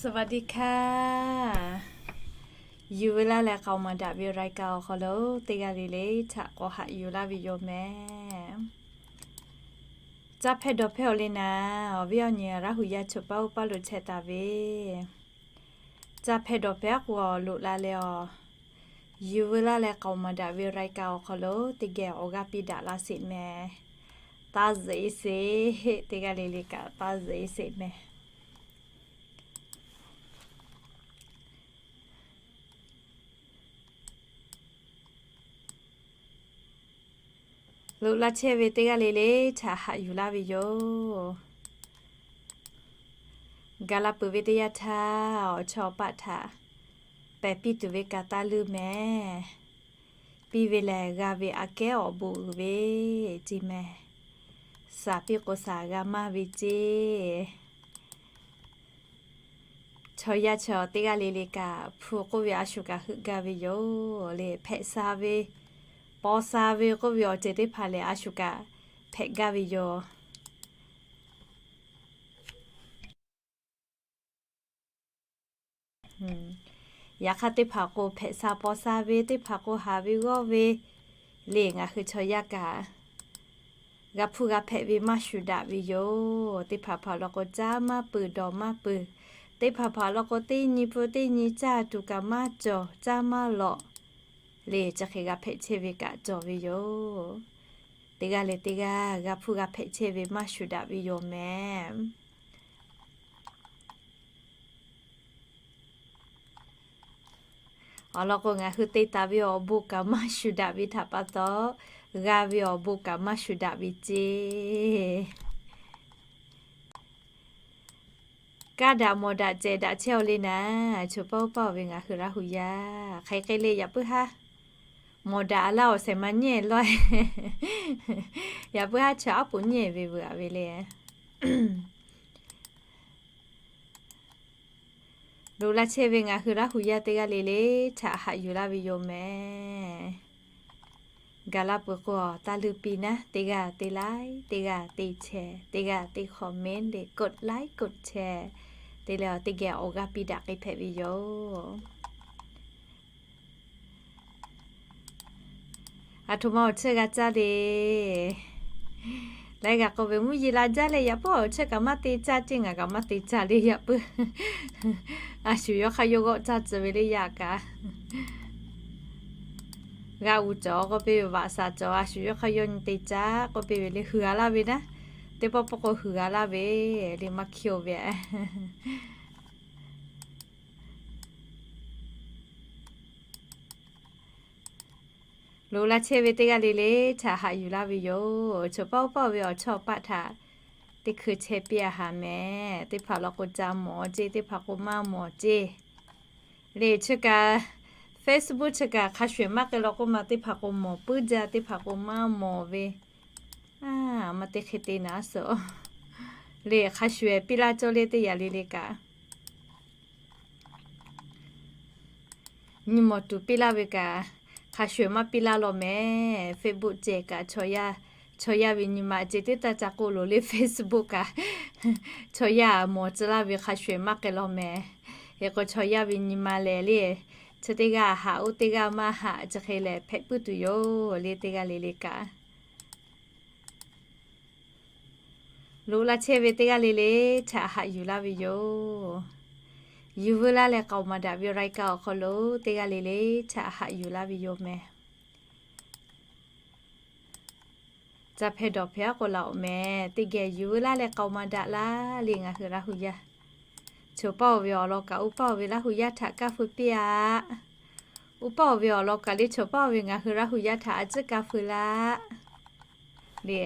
สวัสดีค่ะ Yuˬ ve laˇ leh k'aoˍ maˍ daꞈ ve รายการ awˬ hk'aw lo teˇ g'aˇ le le htaꞈ k'awꞈ haꞈ yuˬ laˇ ve yoˬ mehˍ. Caˇ hpehˇ dawˬ hpehˇ awˬ le naˍ, awˬ viˉ awˬ nyi Laˇ huˍ yaˇ choˬ paˇ oˇ paˇ lo chehˇ taˍ ve, caˇ hpehˇ dawˬ hpehˇ aˉ k'o awˬ loꞈ la leh awˬ, Yuˬ ve laˇ leh k'aoˍ maˍ daꞈ ve รายการ awˬ hk'aw lo teˇ geh awˬ g'aˇ piˇ daꞈ laˇ sheˍ mehˍ. Taˇ zuhꞈ e sheˍ, teˇ g'aˇ le le kaꞈ taˇ zuhꞈ e sheˍ mehˍ. Loꞈ la chehˇ ve teˇ g'aˇ le le htaꞈ haꞈ yuˬ laˇ ve yoˬ. Gaˬ la peuˬ ve teˇ yanˇ htaˇ, awˬ chawˇ awˬ paˆ htaꞈ pehˬ piˇ tuˬ ve kaꞈ taˇ leuˇ mehˍ. Piˇ ve lehˬ, g'a ve aꞈ kehˉ awˬ bon uiˍ ve ceˇ mehˍ. Saˍ piˇ k'o saˍ g'a maˇ ve ceˇ. Chaw yaˇ chaw teˇ g'aˇ le le kaꞈ hpu k'oˆ ve a shu kaꞈ heuˆ gaˇ ve yoˬ le. Hpehꞈ sha ve, paw sha ve k'oˆ ve awˬ ceuˬ teˇ hpaˍ lehˬ a shu kaꞈ hpehꞈ gaˇ ve yoˬ. Yaꞈ hk'aˇ teˇ hpaˍ k'o hpehꞈ sha paw sha ve, teˇ hpaˍ k'o haˍ ve g'awˇ ve le. Ngaˬ hui chaw yaˇ kaꞈ g'a hpuˇ g'a hpehꞈ ve maˇ shuˍ daꞈ ve yoˬ. Teˇ hpaˍ hpaˍ law k'o caˇ maˇ peuˬ dawˬ maˇ peuˬ. Teˇ hpaˍ hpaˍ law k'o teˇ nyi peuˬ teˇ nyi caˇ tuˬ kaꞈ maˇ cawˬ, caˇ maˇ lawꞈ le. Chi hk'e g'a hpehꞈ chehˇ ve kaꞈ cawˬ ve yoˬ. Teˇ g'aˇ leh teˇ g'aˇ g'a hpuˇ g'a hpehꞈ chehˇ ve maˇ shuˍ daꞈ ve yoˬ mehˍ. Awˬ lawn k'o, ngaˬ hui te taˍ ve awˬ bon kaꞈ maˇ shuˍ daꞈ ve htaꞈ pa taw, g'a ve awˬ bon kaꞈ maˇ shuˍ daꞈ ve ceˇ. Kaˇ daꞈ mawˬ daꞈ cehˬ daꞈ chehˇ awˬ le naˍ, choˬ paˇ oˇ paˇ ve ngaˬ hui Laˇ huˍ yaˇ hk'aˬ hk'e le. Yaꞈ puiˉ haˉ mawˬ daꞈ a laˇ awˬ shehˍ ma nyi lawˇ. Yaꞈ puiˉ haˉ chi aˉ poꞈ nyi ve veuꞈ a ve le. Loꞈ la chehˇ ve ngaˬ hui Laˇ huˍ yaˇ teˇ g'aˇ le le htaꞈ haꞈ yuˬ laˇ ve yoˬ mehˍ. Gaˬ la peuˬ k'o, taˇ leuˇ piˇ naˉ, teˇ g'aˇ teˇ like, teˇ g'aˇ teˇ share, teˇ g'aˇ teˇ comment le, กดไลค์ กดแชร์ te leh teˇ geh awˬ g'aˇ piˇ daꞈ k'ai hpehꞈ ve yoˬ. Aˬ htoꞈ ma awˬ cheuˇ g'a caˇ le. Laiˉ g'aˇ k'oˆ ve, mvuhˇ yeˬ la jaˇ leh yaꞈ puiˉ awˬ cheuˇ kaꞈ maˇ te caˇ ceˇ, ngaˬ kaꞈ maˇ te caˇ le yaꞈ puiˉ. A shu yawˇ hk'aˇ yawˇ g'awˆ caˇ tcuh ve le yaꞈ kaꞈ. G'a uˬ cawˬ k'oˆ piˇ ve, vaꞈ shaˍ cawˬ, a shu yawˇ hk'aˇ yawˇ nyi te caˇ k'oˆ piˇ ve le, hui a laˇ ve naˉ. Teˇ pawˆ pawˆ k'o hui a laˇ ve le, maˇ hkiˇ oˬ ve. Loꞈ la chehˇ ve teˇ g'aˇ le le htaꞈ haꞈ yuˬ laˇ ve yoˬ. Choˬ paˇ oˇ paˇ ve awˬ chawˇ paˆ htaꞈ teˇ hkui chehˇ piˇ a haˍ mehˍ. Teˇ hpaˍ law k'o ca mawˬ ceˇ, teˇ hpaˍ k'o maˇ mawˬ ceˇ. Le chi kaꞈ Facebook chi kaꞈ hk'a shuˍ maˇ k'ai law k'oˆ ma, teˇ hpaˍ k'o mawˬ puiˉ jaˇ, teˇ hpaˍ k'o maˇ mawˬ ve. A, maˇ teˇ hk'e te naˉ suhˍ. Le hk'a shuˍ piˇ laˇ cawˇ le teˇ yanˇ le le kaꞈ nyi mawˬ tuˬ piˇ laˇ ve kaꞈ, hk'a shuˍ maˇ piˇ laˇ law mehˍ. Facebook ceh kaꞈ, chaw yaˇ ve nyi ma ceh teˇ taˇ ca k'oˆ loˬ le Facebook kaꞈ, chaw yaˇ mawˬ tcuh laˇ ve hk'a shuˍ maˇ k'ai law mehˍ. Hk'e k'o chaw yaˇ ve nyi ma lehˬ le, chi teˇ g'aˇ haꞈ, oˇ teˇ g'aˇ maˇ haꞈ, chi hk'e lehˬ hpehꞈ puiˉ tuˬ yoˬ le teˇ g'aˇ le le kaꞈ. Loꞈ la chehˇ ve teˇ g'aˇ le le htaꞈ haꞈ yuˬ laˇ ve yoˬ. Yuˬ veu laˇ leh k'aoˍ maˍ daꞈ ve รายการ awˬ hk'aw lo teˇ g'aˇ le le htaꞈ haꞈ yuˬ laˇ ve yoˬ mehˍ. Caˇ hpehˇ dawˬ hpehˇ aˉ k'o laˬ oꞈ mehˍ. Teˇ geh yuˬ veu laˇ leh k'aoˍ maˍ daꞈ laˇ le ngaˬ hui Laˇ huˍ yaˇ. Choˬ paˇ oˬ ve awˬ lawn kaꞈ oˇ paˇ oˬ ve Laˇ huˍ yaˇ htaꞈ kaˇ feu piˇ aꞈ. Oˇ paˇ oˬ ve awˬ lawn kaꞈ le choˬ paˇ oˬ ve ngaˬ hui Laˇ huˍ yaˇ htaꞈ a ciˉ kaˇ feu laˇ le.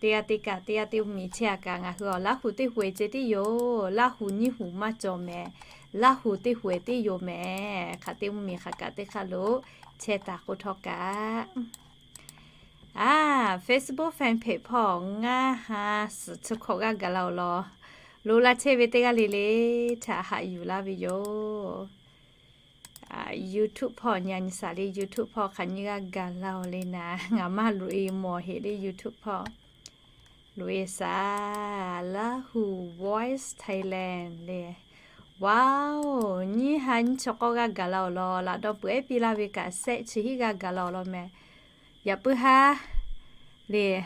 Teˇ g'aˇ teˇ kaꞈ, teˇ g'aˇ teˇ miˬ chehˇ a kaꞈ ngaˬ hui awˬ Laˇ huˍ teˇ huˍ e ceh tiˉ yoˬ. Laˇ huˍ nyiˇ huˍ maˇ cawˬ mehˍ. Laˇ huˍ teˇ huˍ e tiˉ yoˬ mehˍ. Hk'aˬ teˇ mvuhˇ miˬ hk'aˬ kaꞈ teˇ hk'aˇ lo chehˇ taˍ k'oˆ htawˇ kaꞈ. A, Facebook fan page hpawˇ ngaˇ ha suhˍ chi hkawꞈ g'aˇ gaˬ la oˬ law. Loꞈ la chehˇ ve teˇ g'aˇ le le htaꞈ haꞈ yuˬ laˇ ve yoˬ. YouTube hpawˇ nyi a nyi shaˍ le YouTube hpawˇ hk'aˬ nyi g'aˇ gaˬ la oˬ le naˍ. Ngaˬ maˇ loꞈ e mawˬ heˍ le YouTube hpawˇ. Loꞈ e shaˍ, Lahu Voice Thailand le. Wow, nyiˇ ha nyiˇ chi k'awˇ g'aˇ gaˬ la awˬ lawn, laꞈ daw peuˬ ehˉ piˇ laˇ ve kaꞈ sehˆ chi hiˆ g'aˇ gaˬ la awˬ lawn mehˍ. Yaꞈ puiˉ haˉ le.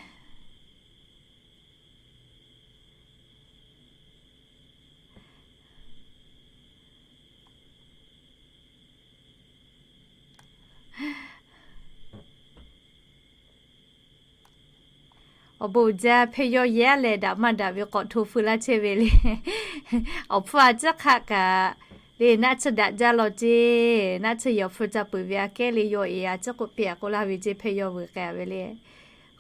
Awˬ bon uiˍ jaˇ, hpehˇ yawˇ yehˇ lehˬ daꞈ maˇ daꞈ ve k'awꞈ hto feu laˇ chehˇ ve le. Awˬ hpfuhˇ a ciˉ hk'aˆ kaꞈ le, naˆ tsuhˇ daꞈ jaˇ law ceˇ. Naˆ tsuhˇ yehˬ awˬ hpfuhˇ ca peuˬ ve aꞈ kehˉ le, yawˇ eˍ a ciˉ k'oˆ piˇ a k'oˆ laˇ ve ceˇ, hpehˇ yawˇ vuiˬ k'ai ve le.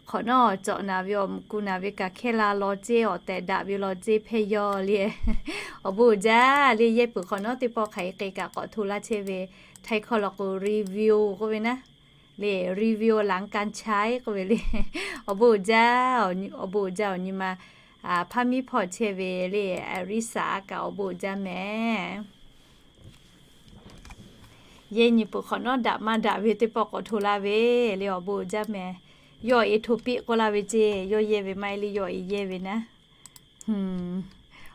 Hk'awꞈ nawˉ cawꞈ naˍ ve awˬ mvuhꞈ ku naˍ ve kaꞈ hkehˇ la law ceˇ, awˬ tehˬ daꞈ ve law ceˇ, hpehˇ yawˇ le. Awˬ bon uiˍ jaˇ le, yehˇ peuˬ hk'awꞈ nawˉ teˇ pawˆ hk'aˬ hk'e k'ai kaꞈ k'awꞈ hto laˇ chehˇ ve, Htaiˇ hkawˇ law k'o review k'oˆ ve naˉ. Le review laꞈ kanˇ chaiˉ k'oˆ ve le. Awˬ bon uiˍ jaˇ, awˬ bon uiˍ jaˇ awˬ nyi ma hpaˇ miˇ hpawˇ chehˇ ve le, Arisa kaꞈ awˬ bon uiˍ jaˇ mehˍ. Yehˇ nyi peuˬ hk'awꞈ nawˉ daꞈ maˇ daꞈ ve teˇ pawˆ k'awꞈ hto laˇ ve le, awˬ bon uiˍ jaˇ mehˍ. Yawˇ eˍ hto piˇ k'oˆ laˇ ve ceˇ, yawˇ yehˇ ve maˇ heˆ le, yawˇ eˍ yehˇ ve naˉ.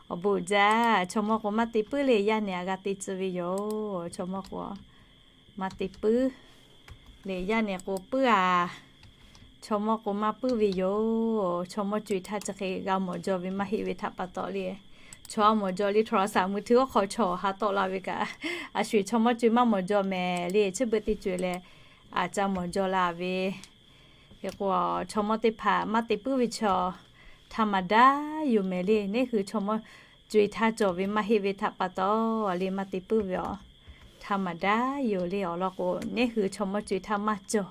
Awˬ bon uiˍ jaˇ, chaw mawˇ k'o maˇ te puiˉ le, yaˇ nehˬ a g'a te tcuh ve yoˬ. Chaw mawˇ k'o maˇ te puiˉ le, yaˇ nehˬ k'o puiˉ a. Chaw mawˇ k'o maˇ puiˉ ve yoˬ. Chaw mawˇ co eˬ htaˇ chi hk'e g'a mawˬ jaw ve maˇ heˆ ve htaꞈ pa taw le, chaw a mawˬ jaw le, โทรศัพท์มือถือ awˬ hk'aw chaw ha tawˆ la ve kaꞈ, a sho eˬ chaw mawˇ co eˬ maˇ mawˬ jaw mehˍ le, chi beuꞈ teˇ co eˬ leh a ca mawˬ jaw la ve. Hk'e k'o, chaw mawˇ teˇ hpaˍ maˇ te puiˉ ve chaw, htaˇ maˍ daꞈ yoˬ mehˍ le. Neˇ hui chaw mawˇ co eˬ htaˇ cawˬ ve maˇ heˆ ve htaꞈ pa taw le, maˇ te puiˉ ve aˬ, htaˇ maˍ daꞈ yoˬ le. Awˬ lawn k'o, neˇ hui chaw mawˇ co eˬ htaˇ maˇ cawˬ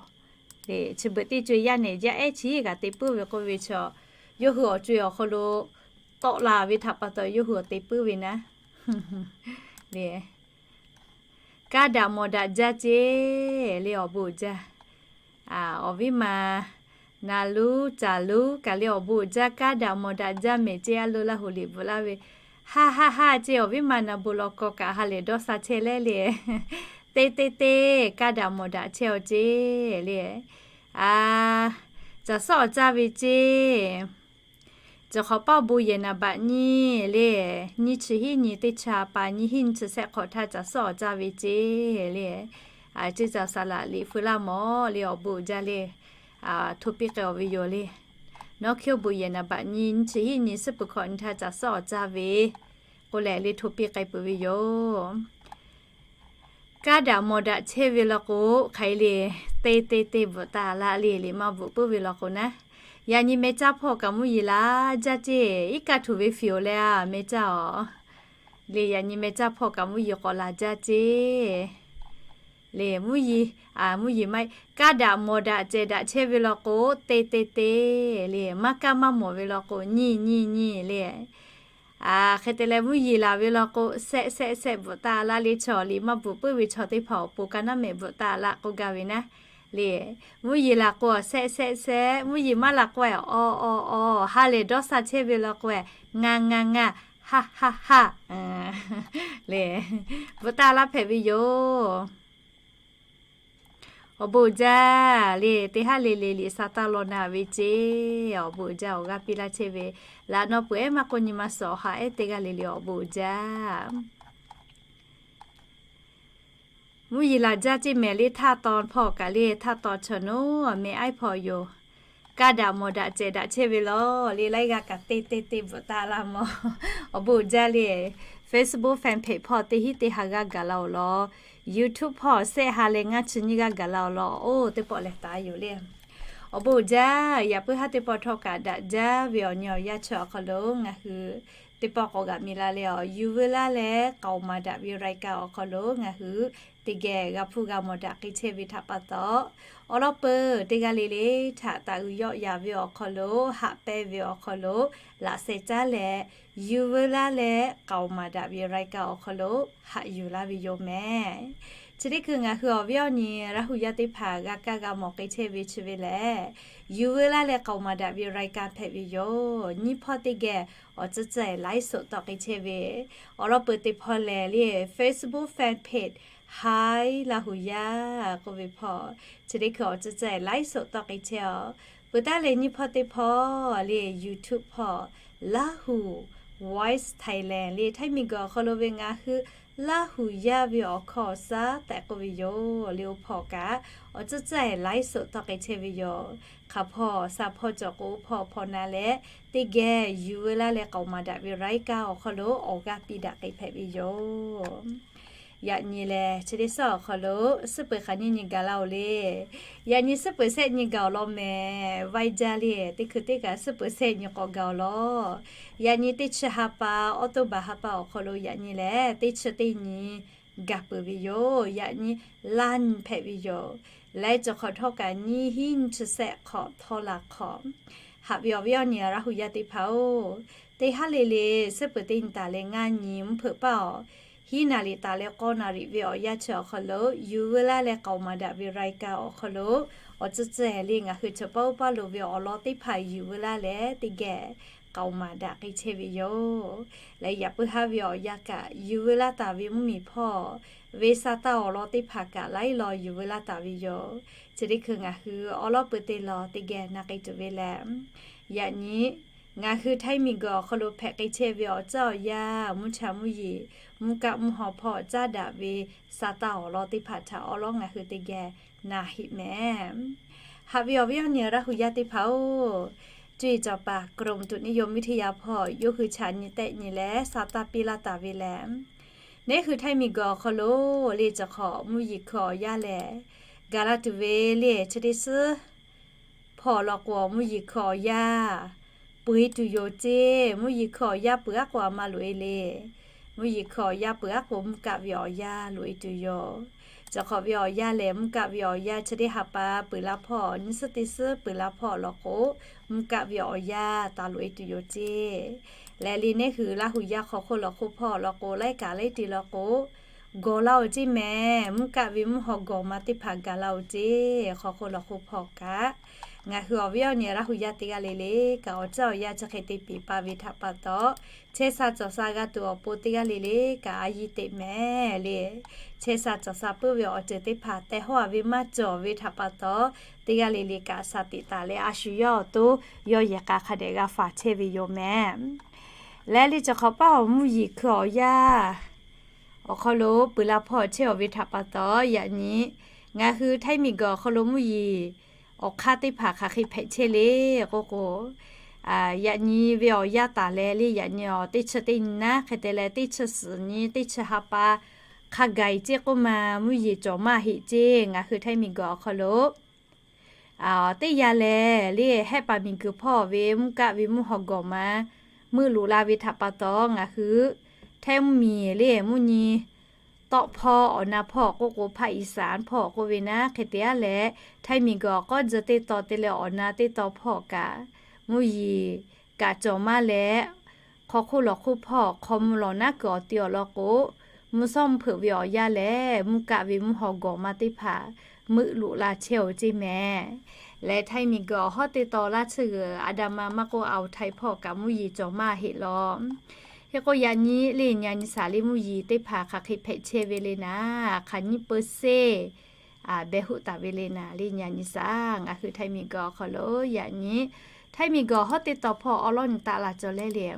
le. Chi beuꞈ teˇ co eˬ yaˇ nehˬ yaˇ ehˉ chi g'a te puiˉ ve k'oˆ ve chaw, yawˇ hui awˬ co eˬ awˬ hk'aw lo tawˆ la ve htaꞈ pa taw yawˇ hui awˬ te puiˉ ve naˉ le. Kaˇ daꞈ mawˬ daꞈ jaˇ ceˇ le, awˬ bon uiˍ jaˇ. Awˬ viˉ ma naˍ luˉ caˍ luˉ kaꞈ le, awˬ bon uiˍ jaˇ, kaˇ daꞈ mawˬ daꞈ jaˇ mehˍ ceˇ. A lo laˇ hoꞈ liꞈ bvuhꞈ laˇ ve, ha ha ha ceˇ. Awˬ viˉ ma naˍ bon law k'aw kaꞈ ha lehˬ dawˇ sha chehˇ leh le, teˇ teˇ teˇ kaˇ daꞈ mawˬ daꞈ chehˇ aw ceˇ le. A, caˬ suhˉ awˬ caˇ ve ceˇ. Cawˬ hk'awꞈ paˇ awˬ bon yehˬ naˍ baꞈ nyi le, nyiˇ chi hiˆ nyi teˇ cha pa nyiˇ hiˆ nyi chi shehˆ hk'awꞈ htaˇ caˬ suhˉ awˬ caˇ ve ceˇ le. Ceˇ caˬ saˍ laꞈ liꞈ feu laˇ mawˬ le, awˬ bon uiˍ jaˇ le. Hto piˇ k'ai awˬ ve yoˬ le. Nawˉ hkiˇ awˬ bon yehˬ naˍ baꞈ nyi nyiˇ chi hiˆ nyi suhˉ peuˬ hkawꞈ nyi htaˇ caˬ suhˉ awˬ caˇ ve k'oˆ leh le hto piˇ k'ai peuˬ ve yoˬ. Kaˇ daꞈ mawˬ daꞈ chehˇ ve law k'o, hk'aˬ hk'e le, teˇ teˇ teˇ bvuhꞈ taˍ laˇ le, liꞈ maˇ bvuhꞈ puiˉ ve law k'o naˉ. Yaꞈ nyi meh caˇ hpawˇ kaꞈ mvuhˇ yeˬ laˬ jaˇ ceˇ. Iˉ kaˆ htuꞈ ve fiˍ oˬ leh a meh caˇ aw le, yaꞈ nyi meh caˇ hpawˇ kaꞈ mvuhˇ yeˬ k'awꞈ laˬ jaˇ ceˇ. Le mvuhˇ yeˬ, mvuhˇ yeˬ maˇ, kaˇ daꞈ mawˬ daꞈ cehˬ daꞈ chehˇ ve law k'o, teˇ teˇ teˇ le, maˇ kaˇ maˇ mawˬ ve law k'o, nyiˇ nyiˇ nyiˇ le. Hk'e te leh mvuhˇ yeˬ laˬ ve law k'o, sehˆ sehˆ sehˆ bvuhꞈ taˍ laˇ le. Chaw liꞈ maˇ bvuhꞈ puiˉ ve chaw teˇ hpaˍ awˬ pon ka naˉ mehˍ bvuhꞈ taˍ laˇ k'oˆ gaˇ ve naˉ. Le mvuhˇ yeˬ laˬ k'o, sehˆ sehˆ sehˆ, mvuhˇ yeˬ maˇ laˬ k'o, aw aw aw, ha lehˬ dawˇ sha chehˇ ve law k'o, ngaˇ ngaˇ ngaˇ, haˆ haˆ haˆ le, bvuhꞈ taˍ laˇ hpehꞈ ve yoˬ. Awˬ bon uiˍ jaˇ le, teˇ haˉ le le liꞈ sha taˇ law na ve ceˇ. Awˬ bon uiˍ jaˇ, awˬ g'aˇ piˇ laˇ chehˇ ve, laꞈ naw peuˬ ehˉ maˇ k'oˆ nyi ma suhˍ awˬ ha ehˉ teˇ g'aˇ le le awˬ bon uiˍ jaˇ. Mvuhˇ yeˬ laˬ jaˇ ceˇ mehˍ le, htaˇ taw hpawˇ kaꞈ le, htaˇ taw chaw naˉ meh aiˉ hpawˇ yoˬ. Kaˇ daꞈ mawˬ daꞈ cehˬ daꞈ chehˇ ve law le, laiˉ g'aˇ kaꞈ teˇ teˇ teˇ bvuhꞈ taˍ laˇ mawˬ. Awˬ bon uiˍ jaˇ le. Facebook fan page hpawˇ teˇ hinˉ teˇ ha g'aˇ gaˬ la awˬ lawn, YouTube hpawˇ sehˆ ha leh ngaˇ chi nyiˇ g'aˇ gaˬ la awˬ lawn, oˇ teˇ pawˆ lehˬ taˍ yoˬ le. Awˬ bon uiˍ jaˇ, yaꞈ puiˉ haˉ teˇ pawˆ htawˇ kaꞈ daꞈ jaˇ ve awˬ nyi awˬ yaˇ chi awˬ hk'aw lo ngaˬ hui teˇ pawˆ k'awꞈ g'aꞈ mi la leh, awˬ yuˬ veu laˇ leh k'aoˍ maˍ daꞈ ve รายการ awˬ hk'aw lo ngaˬ hui teˇ geh g'a hpuˇ g'a mawˬ daꞈ k'ai chehˇ ve htaꞈ pa taw, awˬ lawn peuˬ teˇ g'aˇ le le htaꞈ taˍ uiˍ yawˆ yan ve awˬ hk'aw lo, haꞈ pehnˇ ve awˬ hk'aw lo, laꞈ sheh caˉ leh, yuˬ veu laˇ leh k'aoˍ maˍ daꞈ ve รายการ awˬ hk'aw lo haꞈ yuˬ laˇ ve yoˬ mehˍ. Chi teˇ hkui ngaˬ hui awˬ viˉ awˬ nyi Laˇ hu yaˇ teˇ hpaˍ g'a kaˇ g'a mawˬ k'ai chehˇ ve chi ve lehˬ, yuˬ veu laˇ leh k'aoˍ maˍ daꞈ ve รายการ hpehꞈ ve yoˬ. Nyiˇ hpawˇ teˇ geh awˬ tcuhˇ tcuhˇ ไลฟ์สด tawˆ k'ai chehˇ ve, awˬ lawn peuˬ teˇ hpawˇ lehˬ le, Facebook fan page Hi Laˇ hu yaˇ k'oˆ ve hpawˇ, chi teˇ hkui awˬ tcuhˇ tcuhˇ ไลฟ์สด tawˆ k'ai chehˇ aw. Peuˬ taˉ leh nyiˇ hpawˇ teˇ hpawˇ le, YouTube hpawˇ Laˇ hu Voice Thailand le Htaiˇ miˬguiˬ awˬ hk'aw lo ve ngaˬ hui Laˇ huˍ yaˇ ve awˬ hkawˇ awˬ suhˉ tehꞈ k'oˆ ve yoˬ le. Oˇ hpawˇ kaꞈ awˬ tcuhˉ tcuhˉ e laiˉ suhˍ tawˇ k'ai chehˇ ve yoˬ. Hk'aˬ hpawˇ sha hpawˇ cawˬ k'o, oˇ hpawˇ hpawˇ na leh teˇ geh yuˬ veu laˇ leh k'aoˍ maˍ daꞈ ve รายการ awˬ hk'aw lo awˬ g'aˇ piˇ daꞈ k'ai hpehꞈ ve yoˬ. Yaꞈ nyi lehˬ, chi teˇ suhˉ awˬ hk'aw lo suhˉ peuˬ hk'aˬ nyiˇ nyi gaˬ la-oˬ le. Yaꞈ nyi suhˉ peuˬ shehˆ nyi gaˬ awˬ lawn mehˍ. Vaiˇ jaˇ le, teˇ hkui teˇ kaꞈ suhˉ peuˬ shehˆ nyi k'awꞈ gaˬ awˬ lawn. Yaꞈ nyi teˇ chi ha pa, October ha pa awˬ hk'aw lo yaꞈ nyi lehˬ, teˇ chi teˇ nyi gaˬ peuˬ ve yoˬ. Yaꞈ nyi laˇ nyi hpehꞈ ve yoˬ. Leh cawˬ hk'awꞈ htawˇ kaꞈ nyiˇ hinˉ nyiˇ chi shehˆ hk'awꞈ htawˇ la hk'awꞈ. Haꞈ ve awˬ viˉ awˬ nyi Laˇ huˍ yaˇ teˇ hpaˍ-oˬ, teˇ haˉ le le suhˉ peuˬ teˇ nyi taˍ leh ngaˇ nyi mvuhˇ hpeuꞈ paˇ awˬ hiˉ naˍ riˍ taˍ leh k'awˇ naˍ riˍ ve awˬ yanˇ chi awˬ hk'aw lo yuˬ veu laˇ leh k'aoˍ maˍ daꞈ ve รายการ awˬ hk'aw lo awˬ tcuhˉ tcuhˉ e le ngaˬ hui chaw paˇ oˇ paˇ lo ve awˬ lawn teˇ hpaˍ yuˬ veu laˇ leh teˇ geh k'aoˍ maˍ daꞈ k'ai chehˇ ve yoˬ. Leh yaꞈ puiˉ haˉ ve awˬ yanˇ kaꞈ yuˬ veu laˇ taˍ ve mvuhˇmiˬ hpawˇ ve sa taˇ awˬ lawn teˇ hpaˍ kaꞈ laiˉ law yuˬ veu laˇ taˍ ve yoˬ. Chi teˇ hkui ngaˬ hui awˉ lawˉ peu te law teˇ geh na k'ai tuˬ ve lehˬ, yaꞈ nyi ngaˬ hui Htaiˇ miˬguiˬ awˬ hk'aw lo hpehꞈ k'ai chehˇ ve awˬ tcuhˉ awˬ yanˇ, mvuhˇ cha mvuhˇ yeˬ, mvuhˇ kaˆ mvuhˇ haw hpawˇ caˉ daꞈ ve sa taˇ awˬ lawn teˇ hpaˍ htaꞈ awˉ lawˉ ngaˬ hui teˇ geh na heˆ mehˍ. Haꞈ ve awˬ viˉ awˬ nyi Laˇ huˍ yaˇ teˇ hpaˍ-oˬ, cuˇ yiˍ cawˬ paˍ กรมอุตุนิยมวิทยา hpawˇ yawˇ hui chaꞈ nyi tehˆ nyi leh sa taˇ piˇ laˇ taˍ ve lehˬ, neˉ hui Htaiˇ miˬguiˬ awˬ hk'aw lo le cawˬ hk'awꞈ mvuhˇ yeˬ hkui awˬ yanˇ lehˬ, gaˬ la tuˬ ve le chi teˇ suhˉ hpawˇ law k'o, mvuhˇ yeˬ hkui awˬ yanˇ peuˬ e tuˬ yoˬ ceˇ. Mvuhˇ yeˬ hkui awˬ yanˇ peuˬ aˉ k'o a ma loꞈ e le. Mvuhˇ yeˬ hkui awˬ yanˇ peuˬ aˉ k'o, mvuhˇ kaˆ ve awˬ yanˇ loꞈ e tuˬ yoˬ. Cawˬ hk'awꞈ ve awˬ yanˇ lehˬ, mvuhˇ kaˆ ve awˬ yanˇ chi teˇ ha pa peuˬ la hpawˇ, nyiˇ suhˉ teˇ suhˉ peuˬ la hpawˇ law k'o, mvuhˇ kaˆ ve awˬ yanˇ taˍ loꞈ e tuˬ yoˬ ceˇ. Leh le neˉ hui Laˇ huˍ yaˇ hk'aw hk'oˆ lawˬ hk'oˆ hpawˇ law k'o, laiˉ kaꞈ laiˉ te law k'o, gawˬ la-oˬ ceˇ mehˍ. Mvuhˇ kaˆ ve mvuhˇ haw gawˬ ma teˇ hpaˍ gaˬ la-oˬ ceˇ. Hk'aw hk'oˆ lawˬ hk'oˆ hpawˇ kaꞈ ngaˬ hui awˬ viˉ awˬ nyi Laˇ huˍ yaˇ teˇ g'aˇ le le kaꞈ awˬ tcuhˉ awˬ yanˇ chi hk'e te piˍ pa ve htaꞈ pa taw, chehˇ sha cawˬ sha g'a tuˬ awˬ pon teˇ g'aˇ le le kaꞈ a yiˇ teꞈ mehˍ le. Chehˇ sha cawˬ sha puiˉ ve awˬ ceuˬ teˇ hpaˍ tehˬ hawˉ a ve maˇ cawˬ ve htaꞈ pa taw, teˇ g'aˇ le le kaꞈ shaˍ tiꞈ taˍ leh a shu yawˇ awˬ to yawˇ yehˬ k'a hk'a dehꞈ g'a faˍ chehˇ ve yoˬ mehˍ. Leh le cawˬ hk'awꞈ paˇ awˬ mvuhˇ yeˬ hkui awˬ yanˇ awˬ hk'aw lo peuˬ la hpawˇ chehˇ awˬ ve htaꞈ pa taw, yaꞈ nyi ngaˬ hui Htaiˇ miˬguiˬ awˬ hk'aw lo mvuhˇ yeˬ awˬ hk'aˇ teˇ hpaˍ hk'aˬ hk'e hpehꞈ chehˇ le k'oˆ k'o, yaꞈ nyi ve awˬ yanˇ taˍ leh le yaꞈ nyi awˬ teˇ chi teˇ nyi naˉ hk'e te leh teˇ chi suhˍ nyi teˇ chi ha pa hk'a gaˬ ceˇ k'oˆ ma mvuhˇ yeˬ cawˬ maˇ heˆ ceˇ. Ngaˬ hui Htaiˇ miˬguiˬ awˬ hk'aw lo teˇ yanˇ lehˬ le hehˆ paˍ miˬguiˬ hpawˇ ve mvuhˇ kaˆ ve mvuhˇ haw gawˬ ma meuˆ loꞈ la ve htaꞈ pa taw ngaˬ hui Htaiˇ mvuhˇmiˬ le mvuhˇ nyi tawˆ hpawˇ awˬ na hpawˇ k'oˆ k'o, hpaˆ iˍsaˍ hpawˇ k'oˆ ve naˉ hk'e te aˉ leh, Htaiˇ miˬguiˬ awˬ k'awˇ tcuh teˇ taw te leh awˬ na teˇ taw hpawˇ kaꞈ mvuhˇ yeˬ kaꞈ cawˬ maˇ leh, hk'aw hk'oˆ lawˬ hk'oˆ hpawˇ hk'aw mvuh lawˬ naˉ kuiˬ awˬ te awˬ lawn k'o, mvuhˇ shawˉ mvuhˇ hpeuꞈ ve awˬ yanˇ lehˬ mvuhˇ kaˆ ve mvuhˇ haw gawˬ ma teˇ hpaˍ meuˆ loꞈ la chehˇ-oˬ ceˇ mehˍ. Leh Htaiˇ miˬguiˬ awˬ hawˉ teˇ taw laˇ tsuhˇ g'uiˬ a da ma maˇ k'oˆ awˬ htaiˍ hpawˇ kaꞈ mvuhˇ yeˬ cawˬ maˇ heˆ law. Hk'e k'o yaꞈ nyi le nyi a nyi shaˍ le mvuhˇ yeˬ teˇ hpaˍ hk'aˬ hk'e hpehꞈ chehˇ ve le naˍ, hk'aˬ nyiˇ peu seˇ behˬ hoˆ taˍ ve le naˍ le nyi a nyi shaˍ. Ngaˬ hui Htaiˇ miˬguiˬ awˬ hk'aw lo yaꞈ nyi Htaiˇ miˬguiˬ awˬ hawˉ teˇ taw hpawˇ awˉ lawˉ nyi taˆ la cawˬ leh le.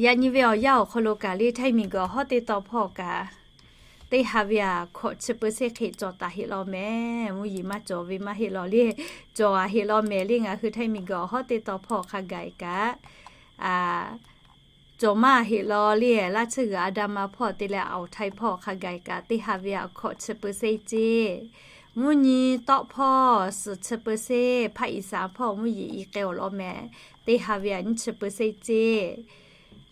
Yaꞈ nyi ve awˬ yanˇ awˬ hk'aw lo kaꞈ le Htaiˇ miˬguiˬ awˬ hawˉ teˇ taw hpawˇ kaꞈ teˇ ha ve a hkawꞈ chi peu seˇ hk'e cawˬ taˍ heˆ law mehˍ. Mvuhˇ yeˬ maˇ cawˬ ve maˇ heˆ law le, cawˬ a heˆ law mehˍ le. Ngaˬ hui Htaiˇ miˬguiˬ awˬ hawˉ teˇ taw hpawˇ hk'a gaˬ kaꞈ cawˬ maˇ heˆ law le. Laˇ tsuhˇ g'uiˬ a da ma hpawˇ te leh awˬ htaiˍ hpawˇ hk'a gaˬ kaꞈ teˇ ha ve a hkawꞈ chi peu seˇ ceˇ. Mvuhˇ nyi tawˆ hpawˇ suhˍ chi peu seˇ, hpaˆ iˍsaˍ hpawˇ mvuhˇ yeˬ i k'ai awˬ lawn mehˍ, teˇ ha ve a nyiˇ chi peu seˇ ceˇ.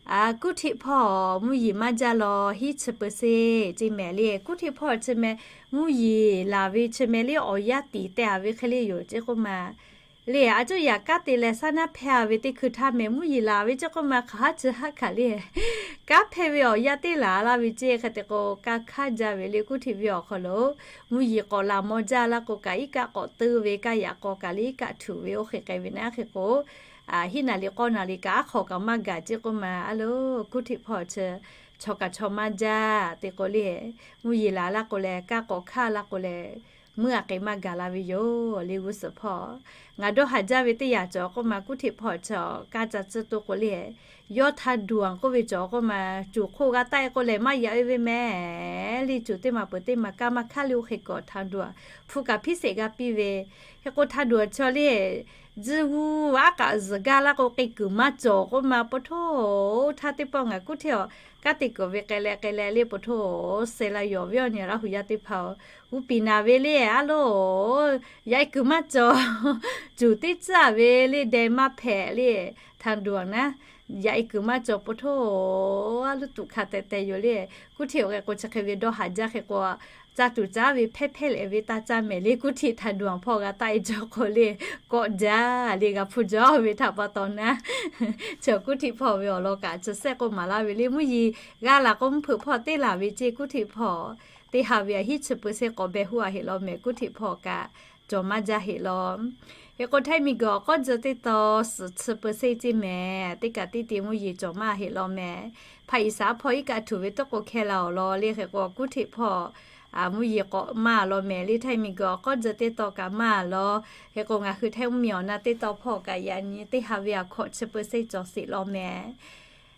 Kuˉ htiˆ hpawˇ mvuhˇ yeˬ maˇ jaˇ law hiˉ chi peu seˇ ceˇ mehˍ le. Kuˉ htiˆ hpawˇ chi meh mvuhˇ yeˬ laˬ ve chi meh le awˬ yaˇ tiˍ teh a ve hk'e le yoˬ ceˇ k'oˆ ma le. A cuˇ yaꞈ kanˉ te leh saˉ naˉ hpehˇ a ve teˇ hkui htaˇ meh mvuhˇ yeˬ laˬ ve ceˇ k'oˆ ma hk'aˬ haˉ chi haˉ kaꞈ le kanˉ hpehˇ ve awˬ yaˇ teˇ laˬ laˇ ve ceˇ. Hk'e te k'o kanˇ hkanˇ jaˇ ve le kuˉ htiˆ ve awˬ hk'aw lo mvuhˇ yeˬ k'awꞈ laˬ maw jaˇ laˇ k'o kaꞈ iˉ kaˆ k'awꞈ teu ve kaˇ yaꞈ k'aw kaꞈ le iˉ kaˆ htuꞈ ve oˇ hk'e k'ai ve naˉ hk'e k'o, hiˉ naˍ riˍ k'awˇ naˍ riˍ kaꞈ aˉ hk'awꞈ kaꞈ maˇ gaˬ ceˇ k'oˆ ma. A lo kuˉ htiˆ hpawˇ chi chaw kaꞈ chaw maˇ jaˇ te k'o le, mvuhˇ yeˬ laˬ laˇ k'o leh kanˇ k'awꞈ hkanˇ laˇ k'o leh, meuˇ a k'e maˇ gaˬ la ve yoˬ le g'uˇ suhˍ hpawˇ. Ngaˬ dawˇ haˍ jaˇ ve teˇ yanˇ cawˬ k'oˆ ma kuˉ htiˆ hpawˇ chi kanˇ ca tcuhˇ toˇ k'o le, Yawˇ ทางด่วน k'oˆ ve cawˬ k'oˆ ma, cuˬ hk'oˆ g'a taˆ-e k'o lehˬ maˇ yaꞈ-e ve mehˍ le. Cuˬ teˇ maˬ peuˬ teˇ maˬ kaˇ maˇ hkaˉ le oˇ hk'e k'awꞈ ทางด่วน hpu kaꞈ hpiˉ sheˍ g'a piˇ ve. Hk'e k'o ทางด่วน chaw le, tzuhˇ g'uˇ aˉ k'aꞈ zuhˬ gaˇ laˇ k'o k'ai kuiˬ maˇ cawˬ k'oˆ ma, po htoˇ, htaˇ teˇ pawˆ ngaˬ kuˉ hteˇ awˬ kanˉ te kuiˬ ve k'ai leh k'ai leh le, po htoˇ, suh la yawˬ ve awˬ nyi Laˇ huˍ yaˇ teˇ hpaˍ-oˬ, g'uˇ piˍ naˍ ve le, a loˬ, yaꞈ-e kuiˬ maˇ cawˬ. Cuˬ teˇ tcuhˉ ve le deh maˇ hpehꞈ le, ทางด่วน naˉ, yaꞈ-e kuiˬ maˇ cawˬ, po htoˇ, a loˉ tuꞈ hkanˍ tehꞈ tehꞈ yoˬ le. Kuˉ hteˇ awˬ hk'e k'o chi hk'e ve dawˇ haˍ jaˇ hk'e k'o, caˇ tuˬ caˉ ve hpehˇ hpehˇ leh ve taˇ caˇ mehˍ le. Kuˉ hteˇ ทางด่วน hpawˇ g'a taˆ-e jaw k'o le, kawˆ jaˇ le, g'a hpuˇ jaw ve htaꞈ pa taw naˉ, chi kuˉ hteˇ hpawˇ ve awˬ lawn kaꞈ chi sehˆ k'oˆ maˍ laˇ ve le. Mvuhˇ yeˬ g'a laˬ k'o mvuhˇ hpeuꞈ hpawˇ teˇ laˬ ve ceˇ, kuˉ hteˇ hpawˇ teˇ ha ve aˬ hiˉ chi เปอร์เซ็นต์ k'awꞈ beh huˉ a heꞈ law mehˍ, kuˉ hteˇ hpawˇ kaꞈ cawˬ maˇ jaˇ heꞈ law. Hk'e k'o ไทย miˬguiˬ awˬ k'awˇ tcuh teˇ taw suhˍ chi เปอร์เซ็นต์ ceˇ mehˍ, teˇ kaꞈ tiˉ te mvuhˇ yeˬ cawˬ maˇ heꞈ law mehˍ. Hpaꞈ iˍ saˍ hpawˇ iˉ kaˆ htuˬ ve tawˇ k'o hkeh la awˬ lawn le, hk'e k'o kuˉ hteˇ hpawˇ mvuhˇ yeˬ k'awꞈ maˇ law mehˍ le. ไทย miˬguiˬ awˬ k'awˇ tcuh teˇ taw kaꞈ maˇ law. Hk'e k'o ngaˬ hui ไทย mvuhˇmiˬ awˬ na teˇ taw hpawˇ kaꞈ yaꞈ nyi teˇ ha ve aˬ hkawꞈ chi เปอร์เซ็นต์ cawˬ sheˍ law mehˍ.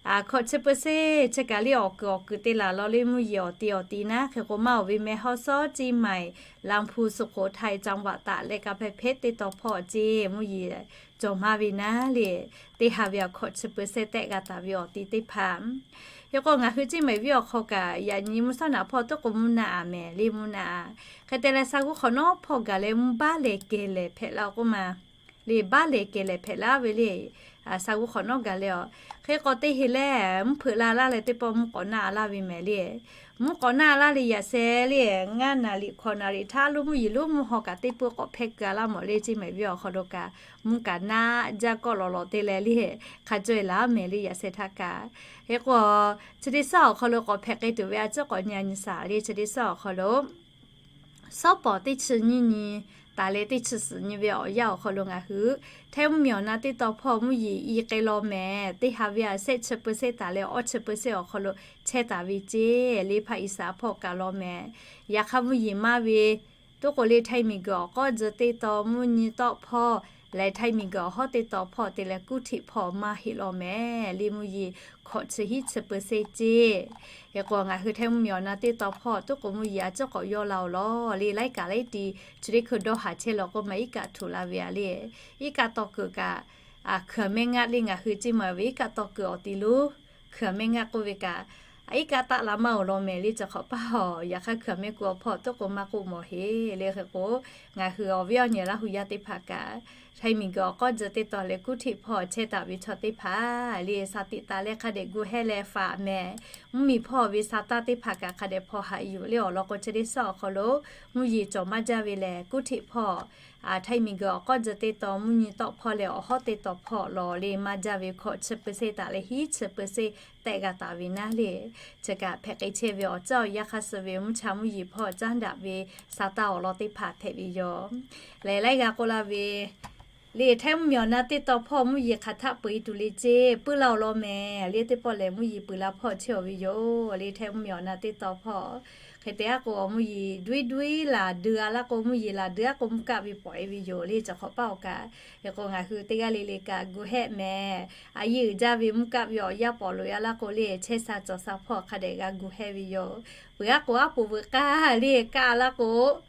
Aˬ hkawꞈ chi เปอร์เซ็นต์ chi kaꞈ le awˬ kuiˬ awˬ kuiˬ te laˬ law le, mvuhˇ yeˬ awˬ ti awˬ ti naˉ, hk'e k'o maˇ oˬ ve meh hawˇ sawˉ ceˇ maiˍ, ลำพูน สุโขทัย จังหวัดตาก leh ka hpehˇ hpehˇ teˇ taw hpawˇ ceˇ mvuhˇ yeˬ cawˬ maˇ ve naˉ le, teˇ ha ve aˬ hkawꞈ chi เปอร์เซ็นต์ tehˆ g'a taˍ ve awˬ ti teˇ hpaˍ. Hk'e k'o ngaˬ hui ceˇ maiˍ viˉ awˬ hk'aw kaꞈ yaꞈ nyi mvuhˇ shaˉ naꞈ hpawˇ teˇ k'o mvuhˇ naˆ aˍ mehˍ le, mvuhˇ naˆ aˍ. Hk'e te leh sa g'uˇ hk'awꞈ nawˉ hpawˇ gaˬ leh mvuhˇ baˆ lehˬ kehˬ lehˍ hpehꞈ la k'oˆ ma le, baˆ lehˬ kehˬ lehˍ hpehꞈ laˇ ve le. Sa g'uˇ hk'awꞈ nawˉ gaˬ leh a, hk'e k'o teˇ heˍ leh mvuhˇ hpeuꞈ la laˇ leh teˇ pawˆ mvuhˇ k'awꞈ naˆ laˇ ve mehˍ le. Mvuhˇ k'awꞈ naˆ laˇ le yaꞈ sheh le, ngaˇ naˍ riˍ hkawꞈ naˍ riˍ htaˇ lo mvuhˇ yeˬ lo mvuhˇ haw kaꞈ teˇ peuˬ k'awꞈ hpehˇ keu a laˇ mawˬ le, ceˇ mehˍ viˉ awˬ hk'aw lo kaꞈ mvuhˇ kaꞈ naˆ jaˇ kawˆ lawˬ lawˬ te leh le, hk'a caweh laˇ mehˍ le yaꞈ sheh htaˇ kaꞈ. Hk'e k'o chi teˇ shaˉ awˬ hk'aw lo k'awꞈ hpehꞈ k'ai tuˬ ve a ciˉ k'awꞈ nyi a nyi shaˍ le, chi teˇ shaˉ awˬ hk'aw lo Sawˉ pawˍ teˇ chi nyiˇ nyi taˍ leh teˇ chi suhˍ nyi ve awˬ yanˇ awˬ hk'aw lo ngaˬ hui ไทย mvuhˇmiˬ awˬ na teˇ taw hpawˇ mvuhˇ yeˬ i k'ai law mehˍ, teˇ ha ve aˬ shehˆ chi เปอร์เซ็นต์ taˍ leh awˇ chi เปอร์เซ็นต์ awˬ hk'aw lo chehˇ taˍ ve ceˇ le, hpaꞈ iˍ saˍ hpawˇ kaꞈ law mehˍ. Yaꞈ hk'aˇ mvuhˇ yeˬ maˇ ve, toˇ k'o le ไทย miˬguiˬ awˬ k'awˇ tcuh teˇ taw mvuhˇ nyi tawˆ hpawˇ leh ไทย miˬguiˬ awˬ hawˉ teˇ taw hpawˇ te leh kuˉ hteꞈ hpawˇ maˇ heˆ law mehˍ le, mvuhˇ yeˬ hkawꞈ chi hiˉ chi เปอร์เซ็นต์ ceˇ. Hk'e k'o ngaˬ hui ไทย mvuhˇmiˬ awˬ na teˇ taw hpawˇ toˇ k'o mvuhˇ yeˬ a ciˉ k'awꞈ yawˇ la awˬ lawn le, laiˉ kaꞈ laiˉ ti chi teˇ hkui dawˇ haˍ chehˇ law k'oˆ ma iˉ kaˆ htuˬ la ve a le. Iˉ kaˆ taw kuiˬ kaꞈ, hkui aˬ mehˆ ngaˆ le ngaˬ hui ceˇ mawˬ ve iˉ kaˆ taw kuiˬ awˬ ti lo hkui aˬ mehˆ ngaˆ k'oˆ ve kaꞈ, iˉ kaˆ taˆ la maˇ awˬ lawn mehˍ le, chi hk'awꞈ paˇ awˬ yaꞈ hk'aˇ hkui aˬ mehˆ kuiˬ awˬ hpawˇ toˇ k'o maˇ k'oˆ mawˬ heˆ le. Hk'e k'o ngaˬ hui awˬ viˉ awˬ nyi Laˇ huˍ yaˇ teˇ hpaˍ kaꞈ ไทย miˬguiˬ awˬ k'awˇ tcuh teˇ taw leh kuˉ hteꞈ hpawˇ chehˇ taˍ ve chaw teˇ hpaˍ le, sa tiꞈ taˍ leh hk'a dehꞈ gu hehˇ leh faꞈ mehˍ. Mvuhˇmiˬ hpawˇ ve sa taˇ teˇ hpaˍ kaꞈ hk'a dehꞈ hpawˇ haꞈ yuˬ le awˬ lawn k'o chi teˇ shaˉ awˬ hk'aw lo mvuhˇ yeˬ cawˬ maˇ jaˇ ve lehˬ, kuˉ hteꞈ hpawˇ ไทย miˬguiˬ awˬ k'awˇ tcuh teˇ taw mvuhˇ nyi tawˆ hpawˇ leh awˬ hawˉ teˇ taw hpawˇ law le maˇ jaˇ ve hkawꞈ chi เปอร์เซ็นต์ taˍ leh hiˉ chi เปอร์เซ็นต์ tehˆ g'a taˍ ve naˉ le. Chi kaꞈ hpehꞈ k'ai chehˇ ve awˬ caˇ awˬ yaˇ hk'a suh ve mvuhˇ cha mvuhˇ yeˬ hpawˇ caˉ daꞈ ve sa taˇ awˬ lawn teˇ hpaˍ hpehꞈ ve yoˬ. Lehˬ laiˉ g'a k'oˆ la ve le, ไทย mvuhˇmiˬ awˬ na teˇ taw hpawˇ mvuhˇ yeˬ hk'aˬ htaˆ peu-e tuˬ le ceˇ, puiˉ laˇ awˬ lawn mehˍ le, teˇ pawˆ lehˬ mvuhˇ yeˬ peuˬ la hpawˇ chehˇ awˬ ve yoˬ le, ไทย mvuhˇmiˬ awˬ na teˇ taw hpawˇ. Hk'e te aˉ k'o mvuhˇ yeˬ duiˉ duiˉ laˬ dui a laˇ k'o, mvuhˇ yeˬ laˬ dui aˉ k'o mvuhˇ kaˆ ve pawꞈ e ve yoˬ le, chi hk'awꞈ paˇ awˬ kaꞈ. Hk'e k'o ngaˬ hui teˇ g'aˇ le le kaꞈ gu hehˆ mehˍ. A yeˇ uiˍ jaˇ ve mvuhˇ kaˆ ve awˬ yanˇ pawˍ loꞈ e a laˇ k'o le, chehˇ sha cawˬ sha hpawˇ hk'a dehꞈ g'a gu hehˆ ve yoˬ. Peuˬ aˉ k'o aˉ poꞈ veuꞈ k'aˇ le kaˆ a laˇ k'o,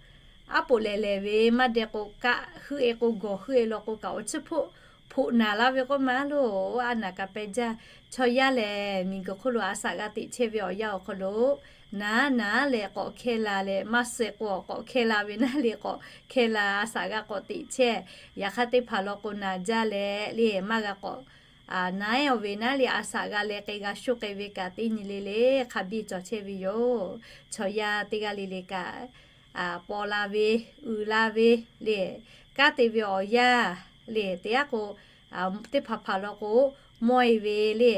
aˉ poꞈ lehˬ lehˬ ve maˇ deh k'o kaˆ heuˆ e k'o gawˬ heuˆ e law k'o kaꞈ awˬ chiˇ hpoˆ hpoꞈ naˍ laˇ ve k'oˆ ma loˬ, a naˍ kaꞈ peh jaˇ. Chaw yaˇ lehˬ miˬguiˬ hk'oˆ lo a shaꞈ g'a teꞈ chehˇ ve awˬ yanˇ awˬ hk'aw lo naˍ naˍ lehˬ k'awꞈ hkeh la leh maˇ suh k'o k'awꞈ hkeh la ve naˉ le, k'awꞈ hkeh la a shaꞈ g'a k'awꞈ teꞈ chehˇ. Yaꞈ hk'aˇ teˇ hpaˍ law k'o naˍ jaˇ leh le maˇ g'a k'awꞈ naˉ eˉ awˬ ve naˉ le a shaꞈ g'a leh k'ai g'a shuˆ k'ai ve kaꞈ teˇ nyi le le hk'a biˇ cawˬ chehˇ ve yoˬ. Chaw yaˇ teˇ g'aˇ le le kaꞈ paw la ve, uiˍ la ve le, kanˉ te ve awˬ yanˇ le te aˉ k'o, teˇ hpaˍ hpaˍ law k'o mawˇ e ve le,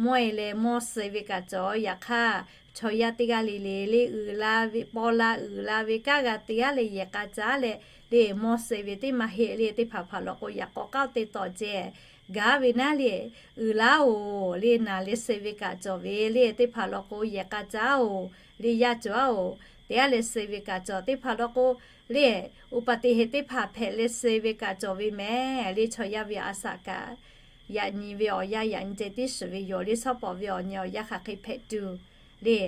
mawˇ e leh mawˇ suh ve kaꞈ cawˬ. Yaꞈ hk'aˇ chaw yaˇ teˇ g'aˇ le le le uiˍ la ve, paw la uiˍ la ve kanˉ g'a te aˉ leh yehˬ k'a caˉ leh le mawˇ suh ve teˇ maˇ heˆ le, teˇ hpaˍ hpaˍ law k'o yaꞈ k'awꞈ k'aˉ teˇ tawꞈ ceh gaˉ ve naˉ le, uiˍ laˇ oˬ le, naˍ leh suh ve kaꞈ cawˬ ve le, teˇ hpaˍ law k'o yehˬ k'a caˉ oˬ le, yaˇ cawˬ aˉ oˬ te aˉ leh suh ve kaꞈ cawˬ. Teˇ hpaˍ law k'o le, อุบัติเหตุ teˇ hpaˍ hpehꞈ leh suh ve kaꞈ cawˬ ve mehˍ le, chaw yaˇ ve a shaꞈ kaꞈ yaꞈ nyi ve awˬ yanˇ yaꞈ nyi ceh tiˉ shiˍ ve yoˬ le. Shawˉ pawˍ ve awˬ nyi awˬ yanˇ hk'aˬ hk'e hpehꞈ tuˬ le.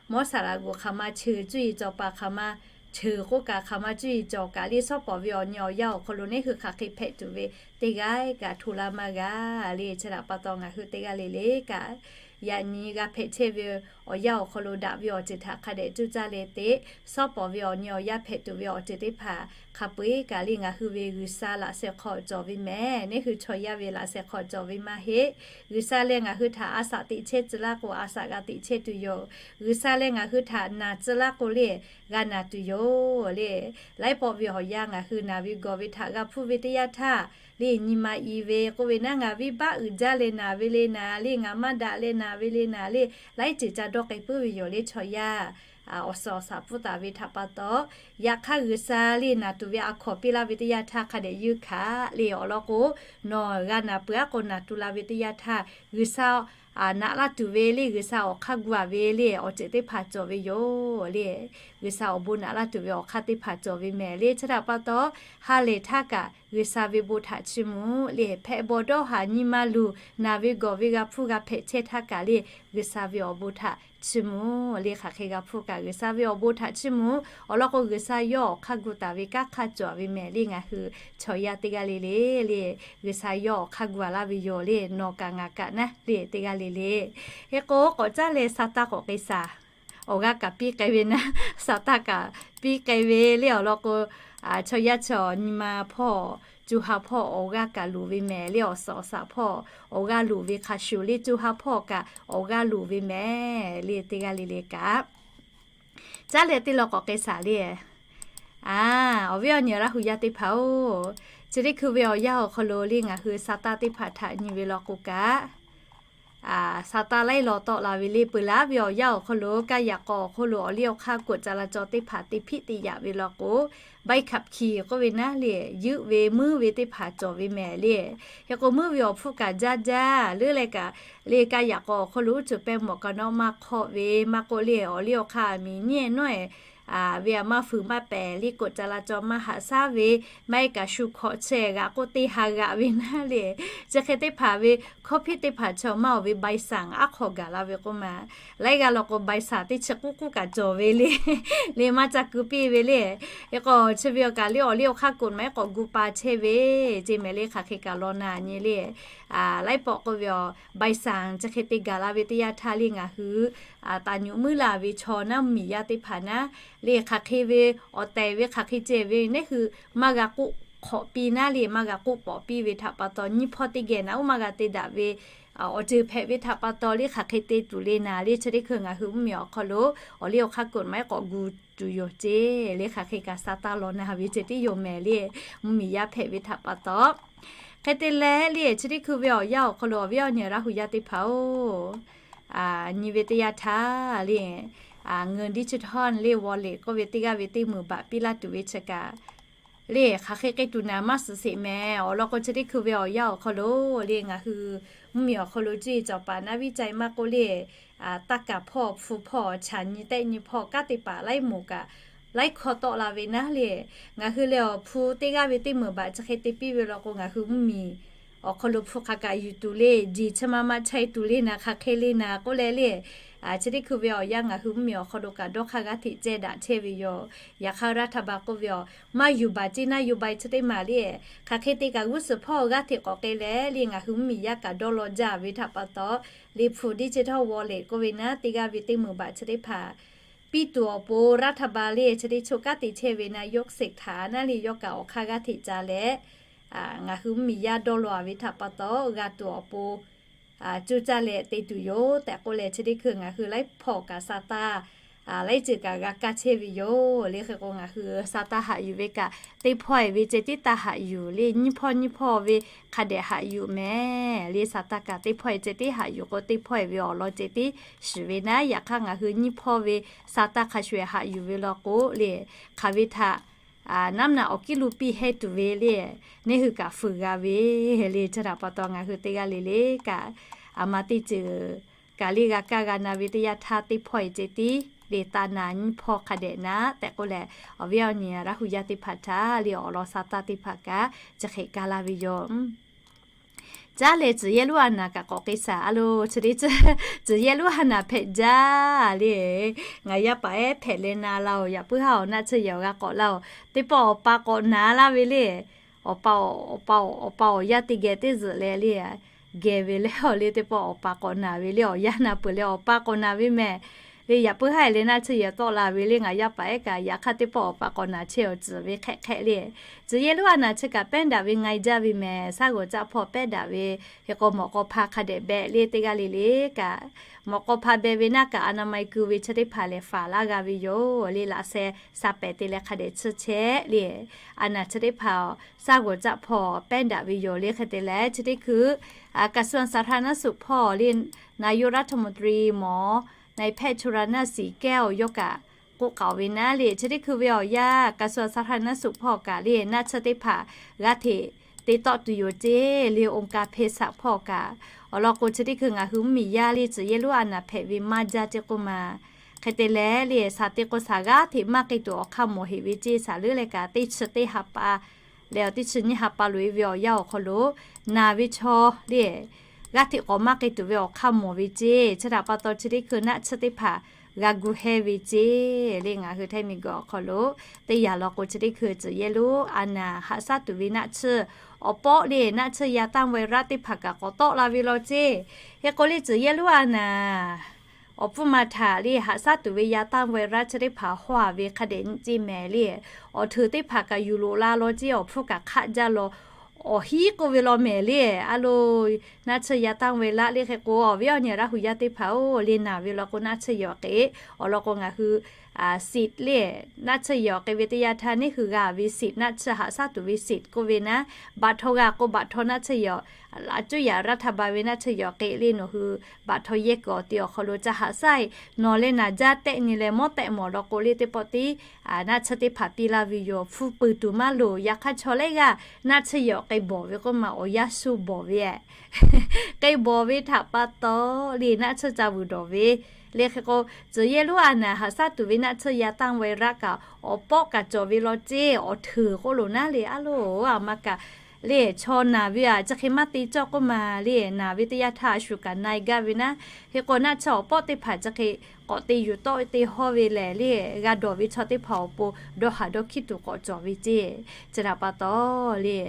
Mawˇ saˍ laꞈ g'oˍ hk'aˬ ma cheuˬ cuˇ yiˍ cawˬ paˍ hk'aˬ ma cheuˬ k'oˆ kaꞈ hk'aˬ ma cuˇ yiˍ cawˬ kaꞈ le, shawˉ pawˍ ve awˬ nyi awˬ yanˇ awˬ hk'aw lo neˇ hui hk'aˬ hk'e hpehꞈ tuˬ ve teˇ g'aˇ kaꞈ hto laˇ maˇ g'a le. Chi htaꞈ pa taw ngaˬ hui teˇ g'aˇ le le kaꞈ yaꞈ nyi g'a hpehꞈ chehˇ ve awˬ yanˇ awˬ hk'aw lo daꞈ ve awˬ ceuˬ htaꞈ hk'a dehꞈ cuˇ caˇ leh teꞈ, shawˉ pawˍ ve awˬ nyi awˬ yanˇ hpehꞈ tuˬ ve awˬ ceuˬ teˇ hpaˍ hk'a peu-eˬ kaꞈ le ngaˬ hui ve G'uiˬsha laꞈ sheh hk'aw cawˬ ve mehˍ. Neˇ hui chaw yaˇ ve laꞈ sheh hk'aw cawˬ ve maˇ heˆ. G'uiˬsha leh ngaˬ hui htaꞈ a shaꞈ teꞈ chehˇ tcuh laˇ k'o, a shaꞈ g'a teꞈ chehˇ tuˬ yoˬ. G'uiˬsha leh ngaˬ hui htaꞈ naˬ tcuh laˇ k'o le, g'a naˬ tuˬ yoˬ le. Laiˉ pawˆ ve awˬ yanˇ ngaˬ hui naˬ ve gawˬ ve htaꞈ g'a hpuˇ ve teˇ yanˇ htaˇ le, nyi ma i ve k'oˆ ve naˉ, ngaˬ viˉ baˆ uiˍ jaˇ leh naˬ ve le naˬ le, ngaˬ maˇ daꞈ leh naˬ ve le naˬ le, laiˉ ceuˬ ca dawˇ k'ai puiˉ ve yoˬ le. Chaw yaˇ awˬ suhˍ awˬ shaˍ pfuhˇ taˍ ve htaꞈ pa taw, yaꞈ hk'aˇ G'uiˬsha le naˬ tuˬ ve a hkawnˍ piˇ laˇ ve teˇ yanˇ htaˇ hk'a dehꞈ yeunˇ hkanˍ le. Awˬ lawn k'o, nawˬ g'a naˬ peuˬ aˉ k'o, naˬ tu la ve teˇ yanˇ htaˇ G'uiˬsha naꞈ laˇ tuˬ ve le, G'uiˬsha awˬ hk'aˇ gu a ve le awˬ ceuˬ teˇ hpaˍ cawˬ ve yoˬ le. G'uiˬsha awˬ bon naꞈ laˇ tuˬ ve awˬ hk'aˇ teˇ hpaˍ cawˬ ve mehˍ le. Chi htaꞈ pa taw, ha lehˬ htaˇ kaꞈ G'uiˬsha ve bon htaꞈ chiˇ mvuh le. Hpehꞈ bawˬ dawˇ haˍ nyi ma luˬ naˬ ve gawˬ ve g'a hpuˇ g'a hpehꞈ chehˇ htaˇ kaꞈ le, G'uiˬsha ve awˬ bon htaꞈ chiˇ mvuh le. Hk'aˬ hk'e g'a hpuˇ kaꞈ G'uiˬsha ve awˬ bon htaꞈ chiˇ mvuh. Awˬ lawn k'o, G'uiˬsha yawˇ awˬ hk'aˇ gu taˍ ve kanˉ hk'aˇ cawˬ ve mehˍ le. Ngaˬ hui chaw yaˇ teˇ g'aˇ le le le, G'uiˬsha yawˇ awˬ hk'aˇ gu a laˇ ve yoˬ le. Nawˬ kaꞈ ngaˬ kaꞈ naˉ le teˇ g'aˇ le le. Hk'e k'o, k'awꞈ caˉ leh Saˍtanˍ k'awꞈ k'ai shaˍ. Awˬ g'aˇ kaꞈ piˇ k'ai ve naˉ, Saˍtanˍ kaꞈ piˇ k'ai ve le. Awˬ lawn k'o, chaw yaˇ chaw nyi ma hpawˇ, co ha hpawˇ awˬ g'aˇ kaꞈ loˍ ve mehˍ le. Awˬ suhˍ awˬ shaˍ hpawˇ awˬ g'aˇ loˍ ve hk'a shuˍ le, co ha hpawˇ kaꞈ awˬ g'aˇ loˍ ve mehˍ le. Teˇ g'aˇ le le kaꞈ caˉ leh teˇ law k'awꞈ k'ai shaˍ le. A, awˬ viˉ awˬ nyi Laˇ hu yaˇ teˇ hpaˍ-oˬ, chi teˇ hkui ve awˬ yanˇ awˬ hk'aw lo le ngaˬ hui Saˍtanˍ teˇ hpaˍ htaꞈ nyi ve law k'o kaꞈ, Saˍtanˍ laiˉ law tawˆ la ve le. Peuˬ laˉ ve awˬ yanˇ awˬ hk'aw lo kaˇ yaꞈ k'aw awˬ hk'aw lo awˬ liˇ awˬ hk'aˇ กฎจราจร teˇ hpaˍ te hpiˆ te yaꞈ ve law k'o, ใบขับขี่ k'oˆ ve naˉ le, yuˆ ve muiˉ ve teˇ hpaˍ cawˬ ve mehˍ le. Hk'e k'o, muiˉ ve awˬ hpfuhˇ kaꞈ jaˇ jaˇ leuˉ leh kaꞈ le, kaˇ yaꞈ k'aw awˬ hk'aw lo uˉ cuˬ pehˇ mawˬ ka nawˉ maˇ hk'awˆ ve, maˇ k'oˆ le awˬ liˇ awˬ hk'aˇ miˬ nyiˇ nawˉ-e ve a maˇ fuiˍ maˇ pehˍ le, กฎจราจร maˇ haꞈ shaˉ ve, maˇ heˆ kaꞈ shu hkawꞈ chehˇ g'aꞈ k'oˆ teˇ ha g'aꞈ ve naˉ le. Chi hk'e teˇ hpaˍ ve hkawˇ hpiˇ teˇ hpaˍ chaw maˇ oˬ ve ใบสั่ง aˉ hk'aw gaˬ la ve k'oˆ ma. Laiˉ g'aˇ law k'o ใบสั่ง teˇ chi k'uˉ k'uˉ kaꞈ cawˬ ve le, le maˇ ca ku piˇ ve le. Hk'e k'o, chi ve awˬ kaꞈ le awˬ liˇ awˬ hk'aˇ กฎหมาย k'awꞈ gu pa chehˇ ve, ceˇ mehˍ le. Hk'aˬ hk'e kaꞈ law na nyi le. Laiˉ pawˆ k'oˆ ve awˬ ใบสั่ง chi hk'e te gaˬ la ve teˇ yanˇ htaˇ le ngaˬ hui taˍ nyuꞈ muiˉ laˬ ve chaw naˉ mvuhˇmiˬ yaˇ teˇ hpaˍ naˉ le, hk'aˬ hk'e ve awˬ tehˬ ve hk'aˬ hk'e ceh ve neˇ hui maˇ g'a k'oˆ hk'awꞈ piˇ naˉ le, maˇ g'a k'oˆ pawˍ piˇ ve htaꞈ pa taw, nyiˇ hpawˇ teˇ geh naˉ uˉ maˇ g'a te daꞈ ve awˬ ceuˬ hpehꞈ ve htaꞈ pa taw le, hk'aˬ hk'e te tuˬ le naˍ le. Chi teˇ hkui ngaˬ hui mvuhˇmiˬ awˬ hk'aw lo awˬ liˇ awˬ hk'aˇ กฎหมาย k'awꞈ gu tuˬ yoˬ ceˇ le. Hk'aˬ hk'e kaꞈ Saˍtanˍ law na ve ceh tiˉ yoˬ mehˍ le, mvuhˇmiˬ yaˇ hpehꞈ ve htaꞈ pa taw. Hk'e te leh le, chi teˇ hkui ve awˬ yanˇ awˬ hk'aw lo awˬ viˉ awˬ nyi Laˇ hu yaˇ teˇ hpaˍ-oˬ, nyi ve teˇ yanˇ htaˇ le, เงินดิจิทัล le wallet k'oˆ ve teˇ g'aˇ ve teˇ meunˍ baꞈ piˇ laˇ tuˬ ve chi kaꞈ le, hk'aˬ hk'e k'ai tuˬ naˍ maˇ suhˍ sheˍ mehˍ. Awˬ lawn k'o, chi teˇ hkui ve awˬ yanˇ awˬ hk'aw lo le ngaˬ hui mvuhˇmiˬ awˬ hk'aw lo cuˇ yiˍ cawˬ paˍ naˉ viˉ ca maˇ k'oˆ le, taˇ kaˍ hpawˇ, hpu hpawˇ, chaꞈ nyi tehˆ nyi hpawˇ, kanˉ te paˍ laiˉ moˍ kaꞈ laiˉ hkawˇ tawˆ la ve naˉ le. Ngaˬ hui leh awˬ hpu teˇ g'aˇ ve teˇ meunˍ baꞈ chi hk'e te piˇ ve law k'o, ngaˬ hui mvuhˇmiˬ awˬ hk'aw lo hpu hk'aˬ kaꞈ yuˬ tuˬ le, jeˬ chi ma ma chai tuˬ le naˍ, hk'aˬ hk'e le naˍ k'oˆ leh le, chi teˇ hkui ve awˬ yanˇ ngaˬ hui mvuhˇmiˬ awˬ hk'aw lo kaꞈ dawˇ hk'aˇ g'aˇ hteꞈ ceh daꞈ chehˇ ve yoˬ. Yaꞈ hk'aˇ รัฐบาล k'oˆ ve awˬ maˇ yuˬ baˬ ceˇ naˉ yuˬ baˬ chi teˇ maˬ le, hk'aˬ hk'e te kaꞈ g'uˇ suhˍ hpawˇ g'aˇ hteꞈ k'awꞈ k'ai leh le, ngaˬ hui mvuhˇmiˬ yaˇ kaꞈ dawˇ law jaˇ ve htaꞈ pa taw, le hpu ดิจิทัล wallet k'oˆ ve naˉ teˇ g'aˇ ve teˇ meunˍ baꞈ chi teˇ hpaˍ piˇ tuˬ awˬ pon รัฐบาล le chi teˇ choˬ kanˉ te chehˇ ve naˉ ยกเสกฐาน naˉ le yawˇ kaꞈ awˬ hk'aˇ g'aˇ hteꞈ ca leh, ngaˬ hui mvuhˇmiˬ yaˇ dawˇ law ve htaꞈ pa taw g'a tuˬ awˬ pon cuˇ caˇ leh te tuˬ yoˬ tehꞈ k'oˆ leh, chi teˇ hkui ngaˬ hui laiˉ hpawˇ kaꞈ Saˍtanˍ laiˉ ceuˬ kaꞈ g'a kaˇ chehˇ ve yoˬ le. Hk'e k'o, ngaˬ hui Saˍtanˍ haꞈ yuˬ ve kaꞈ teˇ hpawˇ-e ve ceh tiˉ taˇ haꞈ yuˬ le, nyiˇ hpawˇ nyiˇ hpawˇ ve hk'a dehꞈ haꞈ yuˬ mehˍ le. Saˍtanˍ kaꞈ teˇ hpawˇ-e ceh tiˉ haꞈ yuˬ k'o, teˇ hpawˇ-e ve awˬ lawn ceh tiˉ shiˍ ve naˉ. Yaꞈ hk'aˇ ngaˬ hui nyiˇ hpawˇ ve Saˍtanˍ hk'a shuˍ-e haꞈ yuˬ ve law k'o le, hk'aˬ ve htaꞈ naˉ mvuhˇ naw awˬ kiˉ lo piˇ hehnˇ tuˬ ve le, neˇ hui kaꞈ fuiˍ g'a ve le. Chi htaꞈ pa taw ngaˬ hui teˇ g'aˇ le le kaꞈ, a ma teˇ ceuˬ kaꞈ le g'a kaˇ g'a na ve teˇ yanˇ htaˇ, teˇ hpawˇ-e ceh tiˉ le taˇ na, nyiˇ hpawˇ hk'a dehꞈ naˉ tehꞈ k'oˆ leh, awˬ viˉ awˬ nyi Laˇ hu yaˇ teˇ hpaˍ htaꞈ le awˬ lawn Saˍtanˍ teˇ hpaˍ kaꞈ chi hk'e kaˇ laˇ ve yoˬ. Caˉ leh tcuh yehˇ lonˉ a naˍ kaꞈ k'awꞈ k'ai shaˍ a lo, chi teˇ ceuˬ tcuh yehˇ lonˉ a naˍ hpehꞈ jaˇ le. Ngaˬ yaˇ paˍ ehˉ hpehꞈ leh na laˇ-oˬ, yaꞈ puiˉ haˉ awˬ naˆ tsuhˇ yehˬ awˬ g'a k'awꞈ laˇ-oˬ, teˇ pawˆ awˬ pa k'awꞈ naˍ laˇ ve le. Awˬ pa, awˬ pa, awˬ pa awˬ yaˇ teˇ geh teˇ zuhꞈ leh le, geh ve leh awˬ le teˇ pawˆ awˬ pa k'awꞈ naˍ ve le, awˬ yaˇ na peuˬ leh awˬ pa k'awꞈ naˍ ve mehˍ. Le yaꞈ puiˉ haˉ leh naˆ tsuhˇ yehˬ tawˆ la ve le, ngaˬ yaˇ paˍ ehˉ kaꞈ yaꞈ hk'aˇ teˇ pawˆ awˬ pa k'awꞈ naˍ chehˇ awˬ tcuhˍ ve hk'ehˆ hk'ehˆ le. Tcuh yehˇ lonˉ a naˍ chi kaꞈ pehˉ daꞈ ve nga jaˇ ve mehˍ. Shaˉ g'awˬ caˆ hpawˇ pehˉ daꞈ ve, hk'e k'o mawꞈ k'aw hpa hk'a dehꞈ beh le teˇ g'aˇ le le kaꞈ, mawꞈ k'aw hpa beh ve naˆ kaꞈ a na ma-e ku ve chi teˇ hpaˍ lehˬ faˍ laˇ g'a ve yoˬ le. Laꞈ sheh sha pehˍ te leh hk'a dehꞈ tsuhˇ chehˇ le. A naˍ chi teˇ hpaˍ shaˉ g'awˬ caˆ hpawˇ pehˉ daꞈ ve yoˬ le. Hk'e te leh chi teˇ hkui กระทรวงสาธารณสุข hpawˇ le, นายกรัฐมนตรี หมอ นายแพทย์ ชลนาน ศรีแก้ว yawˇ kaꞈ k'oˆ k'aoˍ ve naˉ le, chi teˇ hkui ve awˬ yanˇ กระทรวงสาธารณสุข hpawˇ kaꞈ le naˆ tsuhˇ teˇ hpaˍ g'aˇ hteꞈ te tawˆ tuˬ yoˬ ceˇ le. องค์การเภสัช hpawˇ kaꞈ awˬ lawn k'o chi teˇ hkui ngaˬ hui mvuhˇmiˬ yaˇ le tcuh yehˇ lonˉ a naˍ hpehꞈ ve maˇ jaˇ ceˇ k'oˆ ma. Hk'e te leh le shaˍ te k'o shaˍ g'aˇ hteꞈ maˇ k'ai tuˬ awˬ hk'aˇ mawˬ heꞈ ve ceˇ, shaˍ leuˉ leh kaꞈ teˇ chi teˇ ha pa leh awˬ teˇ chi nyiˇ ha pa loꞈ-e ve awˬ yanˇ awˬ hk'aw lo naˬ ve chaw le g'aˇ hteꞈ k'awꞈ maˇ k'ai tuˬ ve awˬ hk'aˇ mawˬ ve ceˇ. Chi htaꞈ pa taw chi teˇ hkui naˆ tsuhˇ teˇ hpaˍ g'a gu hehˇ ve ceˇ le. Ngaˬ hui Htaiˇ miˬguiˬ awˬ hk'aw lo teˇ yanˇ law k'o chi teˇ hkui tcuh yehˇ lonˉ a naˍ haꞈ shaˉ tuˬ ve naˆ tsuhˇ awˬ pawˆ le naˆ tsuhˇ ยาต้านไวรัส teˇ hpaˍ kaꞈ k'awꞈ tawˆ la ve law ceˇ. Hk'e k'o le tcuh yehˇ lonˉ a naˍ awˬ pfuhˇ ma htaꞈ le haꞈ shaˉ tuˬ ve ยาต้านไวรัส chi teˇ hpaˍ hawˇ-a ve hk'a dehꞈ nyi ceˇ mehˍ le. Awˬ hteuꞈ teˇ hpaˍ kaꞈ yuˬ loꞈ la law ceˇ, awˬ hpfuhˇ kaꞈ hk'aˆ jaˇ law, awˬ hiˉ k'oˆ ve law mehˍ le. A lo naˆ tsuhˇ ยาต้านไวรัส le hk'e k'o awˬ viˉ awˬ nyi Laˇ hu yaˇ teˇ hpaˍ-oˬ le naˬ ve law k'o naˆ tsuhˇ yehˬ awˬ k'e awˬ lawn k'o ngaˬ hui สิทธิ์ le naˆ tsuhˇ yehˬ awˬ k'e ve teˇ yanˇ htaˇ neˇ hui g'a ve สิทธิ์ naˆ tsuhˇ haꞈ shaˉ tuˬ ve สิทธิ์ k'oˆ ve naˉ, baꞈ htaw g'a k'o baꞈ htaw naˆ tsuhˇ yehˬ, a cuˇ yaꞈ รัฐบาล ve naˆ tsuhˇ yehˬ awˬ k'e le nawˬ hui baꞈ htaw yehˇ kuiˬ awˬ te awˬ hk'aw lo ca haꞈ shaˉ-e. Nawˬ leh naˬ jaˇ tehˆ nyi leh mawˇ tehˆ mawˬ law k'o le teˇ pawˆ tiˉ naˆ tsuhˇ teˇ hpaˍ piˇ laˇ ve yoˬ. Hpu puiˍ tuˬ maˇ loˍ. Yaꞈ hk'aˇ chaw lehˬ g'aˇ naˆ tsuhˇ yehˬ awˬ k'e bawˬ ve k'oˆ ma awˬ yanˇ shu bawˬ ve k'e bawˬ ve htaꞈ pa taw le naˆ tsuhˇ ca vuiˬ dawˬ ve le. Hk'e k'o tcuh yehˇ lonˉ a naˍ haꞈ shaˉ tuˬ ve naˆ tsuhˇ ยาต้านไวรัส kaꞈ awˬ pawˆ kaꞈ cawˬ ve law ceˇ. Awˬ hteuꞈ k'oˆ loꞈ naˉ le a lo a ma kaꞈ le chaw naˬ ve a chi hk'e maˇ te cawˇ k'oˆ ma le naˬ ve teˇ yanˇ htaˇ a shu kaꞈ na-e gaˇ ve naˉ. Hk'e k'o naˆ tsuhˇ awˬ pawˆ teˇ hpaˍ chi hk'e k'awꞈ te yuˬ tawˆ te hawˇ ve lehˬ le g'a dawˬ ve chaw teˇ hpaˍ awˬ pon dawˇ haˍ dawˇ hkiˉ tuˬ k'awꞈ cawˬ ve ceˇ. Chi htaꞈ pa taw le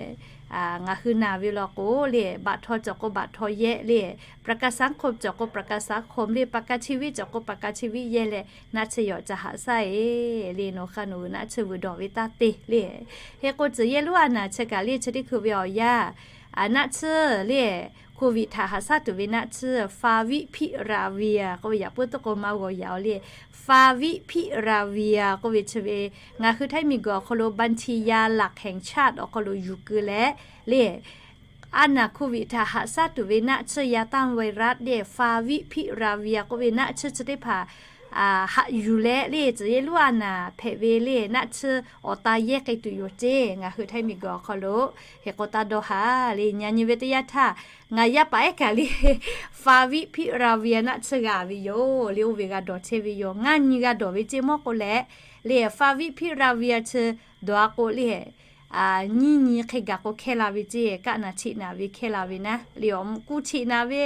ngaˬ hui naˬ ve law k'o le baꞈ htaw cawˬ k'o baꞈ htaw yehˇ le, ประกันสังคม cawˬ k'o ประกันสังคม le, ประกันชีวิต cawˬ k'o ประกันชีวิต yehˇ leh naˆ tsuhˇ yehˬ ca haꞈ shaˉ-e le. Nawˬ hk'a nawˬ hui naˆ tsuhˇ vuiˬ dawˬ ve taˇ te le. Hk'e k'o tcuh yehˇ lonˉ a naˍ chi kaꞈ le chi teˇ hkui ve awˬ yanˇ naˆ tsuhˇ le COVID htaꞈ haꞈ shaˉ tuˬ ve naˆ tsuhˇ ฟาวิพิราเวีย k'oˆ ve yaꞈ puiˉ tuˉ k'o maˇ g'aw yaꞈ-o le. ฟาวิพิราเวีย k'oˆ ve chi ve ngaˬ hui Htaiˇ miˬguiˬ awˬ hk'aw lo บัญชียาหลักแห่งชาติ awˬ hk'aw lo yuˬ keu leh le a naˍ COVID htaꞈ haꞈ shaˉ tuˬ ve naˆ tsuhˇ ยาต้านไวรัส le ฟาวิพิราเวีย k'oˆ ve naˆ tsuhˇ chi teˇ hpaˍ haꞈ yuˬ leh le tcuh yehˇ lonˉ a naˍ hpehꞈ ve le naˆ tsuhˇ awˬ ta yehˇ k'ai tuˬ yoˬ ceˇ. Ngaˬ hui Htaiˇ miˬguiˬ awˬ hk'aw lo hk'e k'o taˇ dawˇ haˍ le. Nyi nyi ve teˇ yanˇ htaˇ ngaˬ yaˇ paˍ ehˉ kaꞈ le ฟาวิพิราเวีย naˆ tsuhˇ g'a ve yoˬ le. Oˇ ve g'a dawˬ chehˇ ve yoˬ. Ngaˇ nyi g'a dawˬ ve ceˇ mawˇ k'o leh le ฟาวิพิราเวีย chi dawˬ-a k'o le nyiˇ nyi hk'e gaˬ k'o hkehˇ la ve ceˇ. Kaˆ naˬ cheꞈ naˬ ve hkehˇ la ve naˉ le awˬ mvuhˇ kuˇ cheꞈ naˬ ve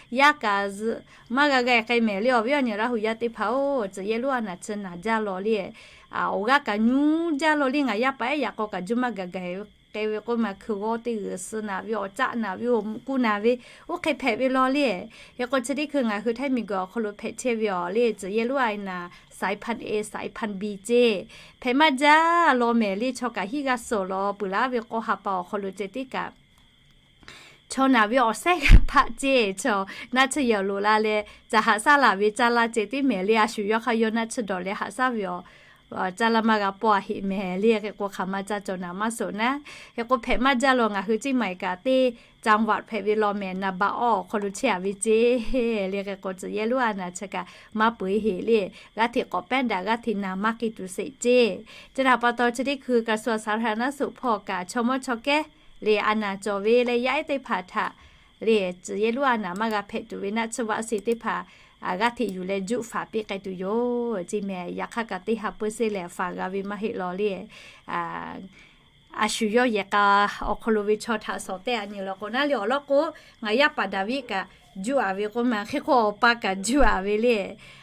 yaˇ kaꞈ zuhꞈ maˇ g'a g'a k'ai mehˍ le. Awˬ viˉ awˬ nyi Laˇ hu yaˇ teˇ hpaˍ-oˬ, tcuh yehˇ lonˉ a naˍ chi naˬ jaˇ law le awˬ g'aˇ kaꞈ nyu jaˇ law le. Ngaˬ yaˇ paˍ ehˉ yaꞈ k'aw kaꞈ juˇ maˇ gaˬ gaˬ k'ai ve k'oˆ ma hkui g'awˇ teˇ g'uiˬ suh naˬ ve awˬ caˆ naˬ ve awˬ mvuhˇ kuˇ naˬ ve oˇ hk'e hpehꞈ ve law le. Hk'e k'o chi teˇ hkui ngaˬ hui Htaiˇ miˬguiˬ awˬ hk'aw lo hpehꞈ chehˇ ve awˬ le tcuh yehˇ lonˉ a naˍ สายพันธุ์ A สายพันธุ์ B ceˇ hpehꞈ maˇ jaˇ law mehˍ le. Chaw kaꞈ hiˉ g'a suhˍ law peuˬ laˇ ve k'aw ha pa awˬ hk'aw lo ceh tiˉ kaꞈ chaw naˬ ve awˬ sehˉ g'a hpaˆ ceˇ. Chaw naˆ tsuhˇ yehˬ loꞈ la leh ca haꞈ shaˉ laˬ ve caˇ laˇ ceh tiˉ mehˍ le. A shu yawˇ hk'aˇ yawˇ naˆ tsuhˇ dawˬ leh haꞈ shaˉ ve awˬ caˇ laˇ maˇ g'a pawˆ-a heꞈ mehˍ le. Hk'e k'o hk'aˬ ma caˇ cawˬ naˍ maˇ suhˍ naˉ. Hk'e k'o hpehꞈ maˇ jaˇ law ngaˬ hui เชียงใหม่ kaꞈ teˇ จังหวัด hpehꞈ ve law mehˍ นครปฐม awˬ hk'aw lo chehˇ-a ve ceˇ le. Hk'e k'o tcuh yehˇ lonˉ a naˍ chi kaꞈ maˇ peu-eˬ heꞈ le g'aˇ hteꞈ k'awꞈ pehˉ daꞈ g'aˇ hteꞈ naˬ maˇ k'ai tuˬ sheˍ ceˇ. Chi htaꞈ pa taw chi teˇ hkui กระทรวงสาธารณสุข hpawˇ kaꞈ chaw mawˇ chaw kehˉ le a naˍ cawˬ ve leh yaˇ ehˉ teˇ hpaˍ htaꞈ le tcuh yehˇ lonˉ a naˍ maˇ g'a hpehꞈ tuˬ ve naˆ tsuhˇ วัคซีน teˇ hpaˍ g'aˇ hteꞈ yuˬ leh juˆ faˍ piˇ k'ai tuˬ yoˬ ceˇ mehˍ. Yaꞈ hk'aˇ kaꞈ teˇ ha เปอร์เซ็นต์ lehˬ faˍ g'a ve maˇ heˆ law le. a shu yawˇ yehˬ k'a awˬ hk'aw lo ve chaw htaꞈ shawˍ tehˆ a nyi law k'o naˉ le awˬ lawn k'o, ngaˬ yaˇ paˍ Daˍviˆ kaꞈ juˇ a ve k'oˆ ma, hk'e k'o awˬ pa kaꞈ juˇ a ve le.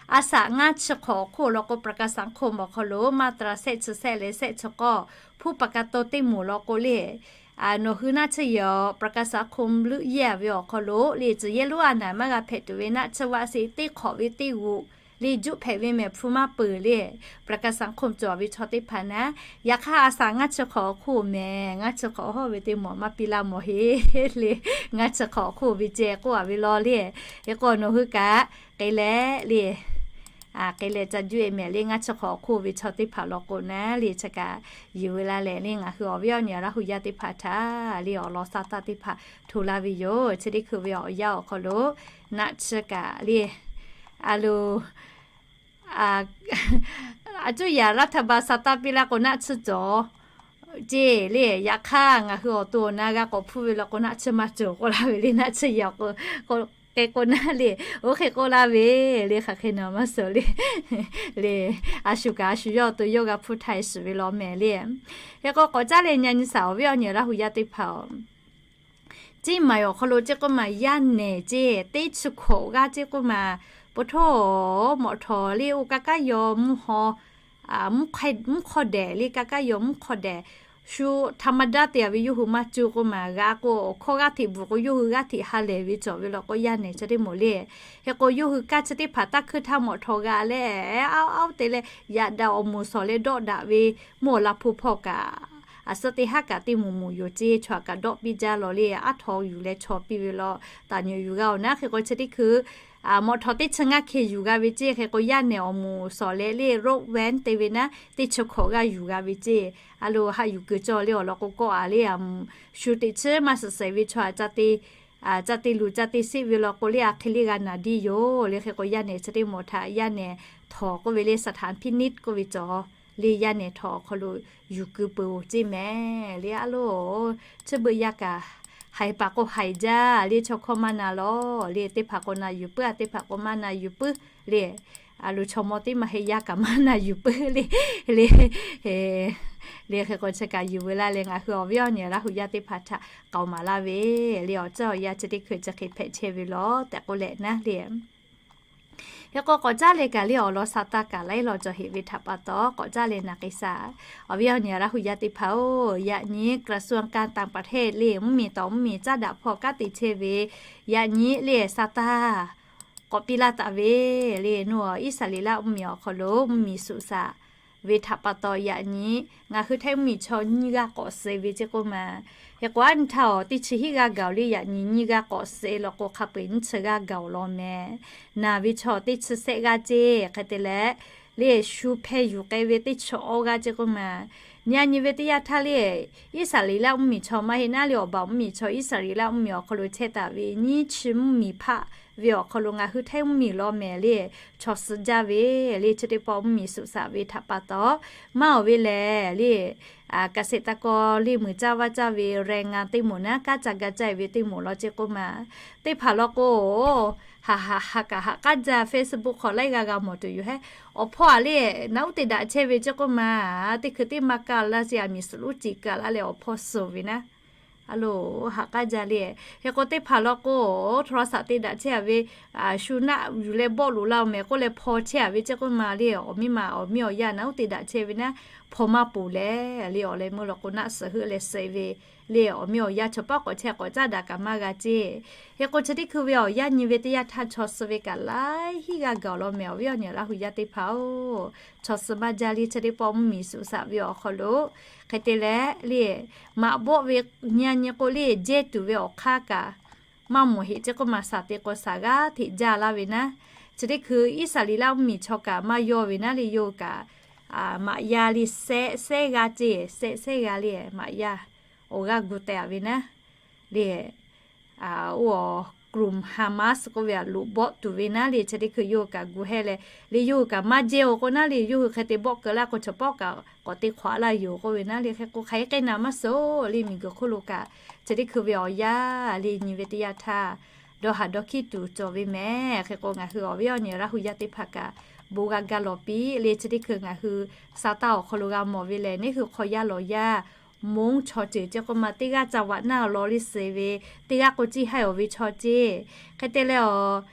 A shaꞈ ngaˇ chi hk'awꞈ awˬ hk'oˆ law k'o ประกันสังคม awˬ hk'aw lo มาตรา shehˆ chi shehˆ leh shehˆ chi k'awˇ, hpu ประกันตัว teˇ moˍ law k'o le, nawˬ hui naˆ tsuhˇ yehˬ ประกันสังคม leuˆ yehˇ ve awˬ hk'aw lo le, tcuh yehˇ lonˉ a naˍ maˇ g'a hpehꞈ tuˬ ve naˆ tsuhˇ vaˆ se teˇ hk'awꞈ ve teˇ g'uꞈ le, juˆ hpehꞈ ve mehˍ hpu maˇ peuˬ le, ประกันสังคม cawˬ ve chaw teˇ hpaˍ naˉ. Yaꞈ hk'aˇ a shaꞈ ngaˇ chi hk'awꞈ awˬ hk'oˆ mehˍ, ngaˇ chi hk'awꞈ hawˇ ve teˇ moˍ maˇ piˇ laˇ mawˬ heˆ le. Ngaˇ chi hk'awꞈ awˬ hk'oˆ ve ceh k'oˆ a ve law le. Hk'e k'o nawˬ hui kaꞈ k'e leh le, k'e leh ca juˇ e mehˍ le. Ngaˇ chi hk'awꞈ awˬ hk'oˆ ve chaw teˇ hpaˍ law k'o naˉ le, chi kaꞈ yuˬ ve la lehˬ le, ngaˬ hui awˬ viˉ awˬ nyi Laˇ hu yaˇ teˇ hpaˍ htaꞈ le awˬ lawn sa taˇ teˇ hpaˍ hto laˇ ve yoˬ. Chi teˇ hkui ve awˬ yanˇ awˬ hk'aw lo naˆ tsuhˇ kaꞈ le, a lo, a cuˇ yaꞈ รัฐบาล sa taˇ piˇ laˇ k'o naˆ tsuhˇ cawˬ ceˇ le. Yaꞈ hk'aˇ ngaˬ hui awˬ to awˬ na g'a k'awꞈ hpuˇ ve law k'o naˆ tsuhˇ maˇ cawˬ k'oˆ laˇ ve le. Naˆ tsuhˇ yehˬ k'o k'e k'o naˉ le, oˇ hk'e k'oˆ laˇ ve le. Hk'aˬ hk'e naˬ maˇ suhˍ le le, a shu kaꞈ a shu yawˇ awˬ to yawˇ g'a hpuˇ htaˇ e shiˍ ve law mehˍ le. Hk'e k'o k'awꞈ caˉ leh nyi nyi shaˍ awˬ viˉ awˬ nyi Laˇ hu yaˇ teˇ hpaˍ-oˬ, Ceˇ maiˍ awˬ hk'aw lo ceˇ k'oˆ ma yaˇ nehˬ ceˇ teˇ chi hkawꞈ g'aˇ ceˇ k'oˆ ma, pa htawˇ mawꞈ htawˍ le oˇ kaˇ kaˇ yaw mvuhˇ haw, mvuhˇ hk'awˇ dehꞈ le, kaˇ kaˇ yaw mvuhˇ hk'awˇ dehꞈ shu ธรรมดา te a ve yawˇ hui maˇ cuˇ k'oˆ ma, g'a k'o awˬ hkawˇ g'aˇ hteꞈ bvuhꞈ k'o yawˇ hui g'aˇ hteꞈ ha lehˬ ve cawˬ ve law k'o yaˇ nehˬ chi teˇ moˍ le. Hk'e k'o yawˇ hui kaˇ chi teˇ hpaˍ taˇ hkuiˇ htaˇ mawꞈ htawˍ g'a leh aˉ aˉ te leh yaꞈ daꞈ awˬ moˍ shawˍ leh dawˆ daꞈ ve mvuhˇ awˬ la hpu hpawˇ kaꞈ a suhˉ teˇ haˉ kaꞈ teˇ moˍ moˍ yoˬ ceˇ, chaw kaꞈ dawˆ piˇ jaˇ law le, aˉ htaw yuˬ leh chaw piˇ ve law, taˍ nyi yuˬ g'a oˬ naˉ. Hk'e k'o chi teˇ hkui mawꞈ htawˍ teˇ chi ngaˇ hkeh yuˬ g'a ve ceˇ. Hk'e k'o yaˇ nehˬ awˬ moˍ shawˍ leh le Rogue Van te ve naˉ teˇ chi hkawꞈ g'aˇ yuˬ g'a ve ceˇ. A lo haꞈ yuˬ kuiˬ cawˬ le awˬ lawn k'o kawˆ a le, a moˍ shu teꞈ chiˉ maˇ suhˍ shehˍ ve chaw a ca te luˬ ca te seˆ ve law k'o le a hk'e le g'a naˍ diˇ yoˬ le. Hk'e k'o yaˇ nehˬ chi teˇ moˍ htaꞈ yaˇ nehˬ htawnˍ k'oˆ ve le สถานพินิจ k'oˆ ve cawˬ le, yaˇ nehˬ htawnˍ awˬ hk'aw lo yuˬ keu peuˬ-oˬ ceˇ mehˍ le. A lo, chi beuꞈ yaˇ kaꞈ haiˬ paˍ k'o haiˬ jaˇ le, chaw hkawˇ maˇ na law le, teˇ hpaˍ k'o na yuˬ puiˉ a, teˇ hpaˍ k'o maˇ na yuˬ puiˉ le. A lo chaw mawˇ teˇ maˇ heˆ, yaˇ kaꞈ maˇ na yuˬ puiˉ le le le. Hk'e k'o chi kaꞈ yuˬ ve laˇ leh ngaˬ hui awˬ viˉ awˬ nyi Laˇ hu yaˇ teˇ hpaˍ htaꞈ k'aoˍ maˍ laˇ ve le. Awˬ ceuˬ awˬ yanˇ chi teˇ hkui chi hk'e hpehꞈ chehˇ ve law tehꞈ k'oˆ leh naˉ le. Hk'e k'o k'awꞈ caˉ leh kaꞈ le awˬ lawn sa taˇ kaꞈ laiˉ law cawˬ heꞈ ve htaꞈ pa taw k'awꞈ caˉ leh naˍ k'ai shaˍ. Awˬ viˉ awˬ nyi Laˇ hu yaˇ teˇ hpaˍ-oˬ, yaꞈ nyi กระทรวงการต่างประเทศ le mvuhˇmiˬ tawˍ mvuhˇmiˬ caˉ daꞈ hpawˇ kanˉ te chehˇ ve yaꞈ nyi le sa taˇ k'awꞈ piˇ laˇ taˍ ve le. Nawˬ Iˉsaˍreˍlaˆ mvuhˇmiˬ awˬ hk'aw lo mvuhˇmiˬ suꞈ shaꞈ ve htaꞈ pa taw yaꞈ nyi ngaˬ hui Htaiˇ mvuhˇmiˬ chaw nyiˇ g'aˇ k'awꞈ suh ve ceˇ k'oˆ ma. Hk'e k'o aˉ nyi htaˇ awˬ teˇ chi hiˉ g'aˇ gaˬ-oˬ le, yaꞈ nyi nyiˇ g'aˇ k'awꞈ suh law k'o hk'a peu-eˬ nyiˇ chi g'aˇ gaˬ-oˬ law mehˍ. Naˬ ve chaw teˇ chi shehˆ g'aˇ ceˇ. Hk'e te leh le shu hpeh yuˬ k'ai ve teˇ chi awˇ g'aˇ ceˇ k'oˆ ma. Nyi a nyi ve teˇ yanˇ htaˇ le Iˉsaˍreˍlaˆ mvuhˇmiˬ chaw maˇ heˆ naˉ le awˬ baˬ mvuhˇmiˬ chaw Iˉsaˍreˍlaˆ mvuhˇmiˬ awˬ hk'aw lo chehˇ taˍ ve nyiˇ chi mvuhˇmiˬ hpaˆ ve awˬ hk'aw lo ngaˬ hui Htaiˇ mvuhˇmiˬ law mehˍ le chaw suh jaˇ ve le chi teˇ pawˆ mvuhˇmiˬ suꞈ shaꞈ ve htaꞈ pa taw maˇ awˬ ve lehˬ le เกษตรกร le muiˬ caˇ vaˇ caˇ ve แรงงาน teˇ moˍ naˉ, kanˉ ca ga caˇ ve teˇ moˍ law ceˇ k'oˆ ma. Teˇ hpaˍ law k'o, haꞈ haꞈ haꞈ kaꞈ haꞈ k'aˉ jaˇ Facebook hk'aw laiˉ g'aˇ g'a mawˬ tuˬ yoˬ hehˉ. Awˬ hpawˇ a le naˉ uˉ te daꞈ chehˇ ve ceˇ k'oˆ ma. Teˇ hkui teˇ maˇ kaˇ laˇ ceˇ, a miˬ suhˍ lonˉ ciˍ kaꞈ laˇ leh awˬ hpawˇ suhˍ ve naˉ. A lo, haꞈ k'aˉ jaˇ le. Hk'e k'o teˇ hpaˍ law k'o, hto la shaꞈ te daꞈ chehˇ a ve, shu naˆ yuˬ leh bawˆ loꞈ la-oˬ mehˍ k'oˆ leh hpaw chehˇ a ve ceˇ k'oˆ ma le. Awˬ miˇ ma awˬ miˇ awˬ yaˇ naˉ uˉ te daꞈ chehˇ ve naˉ, hpaw maˇ poˬ leh le awˬ leh meuˇ law k'o naˆ suhˍ heuˆ leh suhˍ ve le awˬ miˇ awˬ yaˇ chaw paˉ k'awꞈ chehˇ k'awꞈ caˉ daꞈ kaꞈ maˇ g'a ceˇ. Hk'e k'o chi teˇ hkui ve awˬ yanˇ nyi ve teˇ yanˇ htaˇ chaw suh ve kaꞈ laiˉ hiˉ g'aˇ gaˬ-oˬ law mehˍ. Awˬ viˉ awˬ nyi Laˇ hu yaˇ teˇ hpaˍ-oˬ, chaw suh maˇ jaˇ le chi teˇ pawˆ mvuhˇmiˬ suꞈ shaꞈ ve awˬ hk'aw lo. Hk'e te leh le maꞈ bawˆ ve nyi a nyi k'o le jehˇ tuˬ ve awˬ hk'aˇ kaꞈ maˇ mawˬ heˆ ceˇ k'oˆ ma. Shaˍ te k'o shaˍ g'aˇ hteꞈ jaˇ laˇ ve naˉ. Chi teˇ hkui Iˉsaˍreˍlaˆ mvuhˇmiˬ chaw kaꞈ maˇ yawˇ ve naˉ le yawˇ hui kaꞈ maꞈ yaˇ le shehˆ shehˆ g'aˇ ceˇ, shehˆ shehˆ g'aˇ le maꞈ yaˇ awˬ g'aˇ gu teh a ve naˉ le. Oˇ awˬ กลุ่ม Hamas k'oˆ ve a loꞈ bawˆ tuˬ ve naˉ le chi teˇ hkui yawˇ hui kaꞈ gu hehˇ leh le yawˇ hui kaꞈ maˇ jehˇ-oˬ k'o naˉ le yawˇ hui hk'e te bawˆ keu laˇ k'o chaw paˉ kaꞈ k'awꞈ te hk'awꞈ a laˇ yoˬ k'oˆ ve naˉ le. Hk'e k'o hk'aˬ hk'e k'ai naˍ maˇ suhˍ le miˬguiˬ hk'oˆ lo kaꞈ chi teˇ hkui ve awˬ yanˇ le nyi ve teˇ yanˇ htaˇ dawˇ haˍ dawˇ hkiˉ tuˬ cawˬ ve mehˍ. Hk'e k'o ngaˬ hui awˬ viˉ awˬ nyi Laˇ hu yaˇ teˇ hpaˍ kaꞈ bon g'a ga lawˬ piˇ le chi teˇ hkui ngaˬ hui sa taˇ awˬ hk'aw lo g'a mawˬ ve lehˬ neˇ hui hk'aw yaˇ lawˬ yaˇ Mongˉ chaw ceuˬ ceˇ k'oˆ ma teˇ g'aˇ ca vaꞈ naˇ awˬ lawn liˇ suh ve, teˇ g'aˇ k'o Ciˇ haiˇ awˬ ve chaw ceˇ. Hk'e te leh awˬ,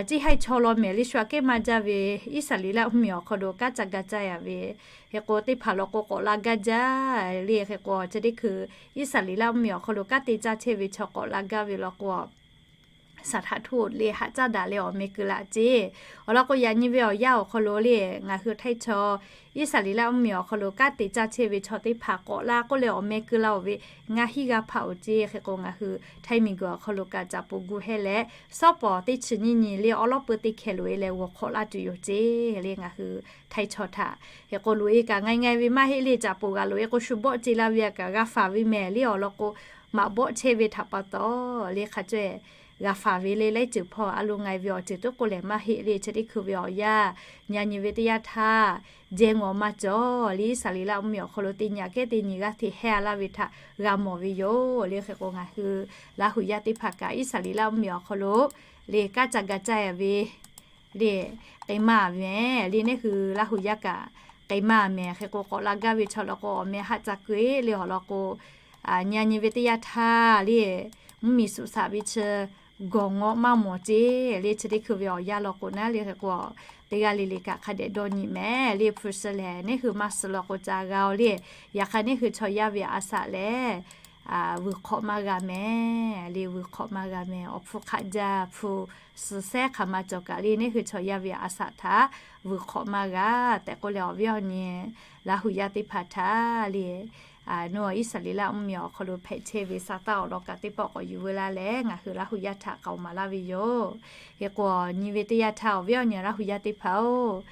Ciˇ haiˇ chaw law mehˍ liˇ shu aꞈ kehˉ maˇ jaˇ ve, Iˉsaˍreˍlaˆ mvuhˇmiˬ awˬ hk'aw lo kanˉ ca ga caˇ yaꞈ ve, hk'e k'o teˇ hpaˍ law k'o k'awꞈ la gaˇ jaˇ le. Hk'e k'o chi teˇ hkui Iˉsaˍreˍlaˆ mvuhˇmiˬ awˬ hk'aw lo kanˉ te caˇ chehˇ ve chaw k'awꞈ la gaˇ ve law k'o, Saˍtanˍ htuˇ le haꞈ caˉ daꞈ leh awˬ meh keu laꞈ ceˇ. Awˬ lawn k'o yaꞈ nyi ve awˬ yanˇ awˬ hk'aw lo le ngaˬ hui htaiˇ chaw Iˉsaˍreˍlaˆ mvuhˇmiˬ awˬ hk'aw lo kanˉ te caˇ chehˇ ve chaw teˇ hpaˍ k'awꞈ la k'oˆ leh awˬ meh keu la-oˬ ve ngaˇ hinˉ g'aˇ hpaˍ-oˬ ceˇ. Hk'e k'o ngaˬ hui htaiˇ miˬguiˬ awˬ hk'aw lo kaꞈ caꞈ poˍ gu hehˇ leh, shawˉ pawˍ teˇ chi nyiˇ nyi le awˉ lawˉ peu teˇ hkeh loꞈ-e leh g'awˬ hk'awꞈ laˇ tuˬ yoˬ ceˇ le ngaˬ hui htaiˇ chaw htaꞈ. Hk'e k'o loꞈ-e kaꞈ nga nga ve maˇ heˆ le, caꞈ poˍ g'a loꞈ-e k'o shu bawˆ ce la ve aꞈ kaꞈ g'a faˍ ve mehˍ le. Awˬ lawn k'o maꞈ bawˆ chehˇ ve htaꞈ pa taw le hk'a cawehˬ g'a faˍ ve le. Laiˉ ceuˬ hpawˇ a lo nga ve awˬ ceuˬ tuˉ k'oˆ lehˬ maˇ heˆ le. Chi teˇ hkui ve awˬ yanˇ, nyi nyi ve teˇ yanˇ htaˇ, jehˇ ngawˬ maˇ cawˬ le. Iˉsaˍreˍlaˆ mvuhˇmiˬ awˬ hk'aw lo teˇ nyi aꞈ kehˉ teˇ nyi g'aˇ hteꞈ hehˇ laˇ ve htaꞈ g'a mawˬ ve yoˬ le. Hk'e k'o ngaˬ hui Laˇ huˍ yaˇ teˇ hpaˍ kaꞈ Iˉsaˍreˍlaˆ mvuhˇmiˬ awˬ hk'aw lo le kanˉ ca ga caˇ ve le, k'ai maˇ mehˍ le. Neˇ hui Laˇ huˍ yaˇ kaꞈ k'ai maˇ mehˍ. Hk'e k'o k'awꞈ la gaˇ ve chaw law k'o awˬ meh haˆ ca keu-eˬ le. Awˬ lawn k'o, nyi nyi ve teˇ yanˇ htaˇ le mvuhˇmiˬ suꞈ shaꞈ ve chi gawˬ ngawˆ maˇ mawˬ ceˇ le. Chi teˇ hkui ve awˬ yanˇ law k'o naˉ le. Hk'e k'o teˇ g'aˇ le le kaꞈ hk'a dehꞈ dawˇ nyi mehˍ le. Hpu shi lehˬ neˇ hui maˇ suhˍ law k'o ca g'a-oˬ le. Yaꞈ hk'aˇ neˇ hui chaw yaˇ ve aꞈ shaꞈ lehˬ vuiˬ hk'awꞈ maˇ g'a mehˍ le. Vuiˬ hk'awꞈ maˇ g'a mehˍ. Awˬ hpu hk'aˆ jaˇ hpu suhˍ sehˉ hk'aˬ ma cawˬ kaꞈ le neˇ hui chaw yaˇ ve aꞈ shaꞈ htaꞈ vuiˬ hk'awꞈ maˇ g'a tehꞈ k'oˆ leh awˬ viˉ awˬ nyi Laˇ huˍ yaˇ teˇ hpaˍ htaꞈ le, nawˬ Iˉsaˍreˍlaˆ mvuhˇmiˬ awˬ hk'aw lo hpehꞈ chehˇ ve sa taˇ awˬ lawn kaꞈ teˇ pawˆ k'awꞈ yuˬ veu laˇ leh ngaˬ hui Laˇ huˍ yaˇ htaꞈ k'aoˍ maˍ laˇ ve yoˬ. Hk'e k'o nyi ve teˇ yanˇ htaˇ awˬ viˉ awˬ nyi Laˇ huˍ yaˇ teˇ hpaˍ-oˬ,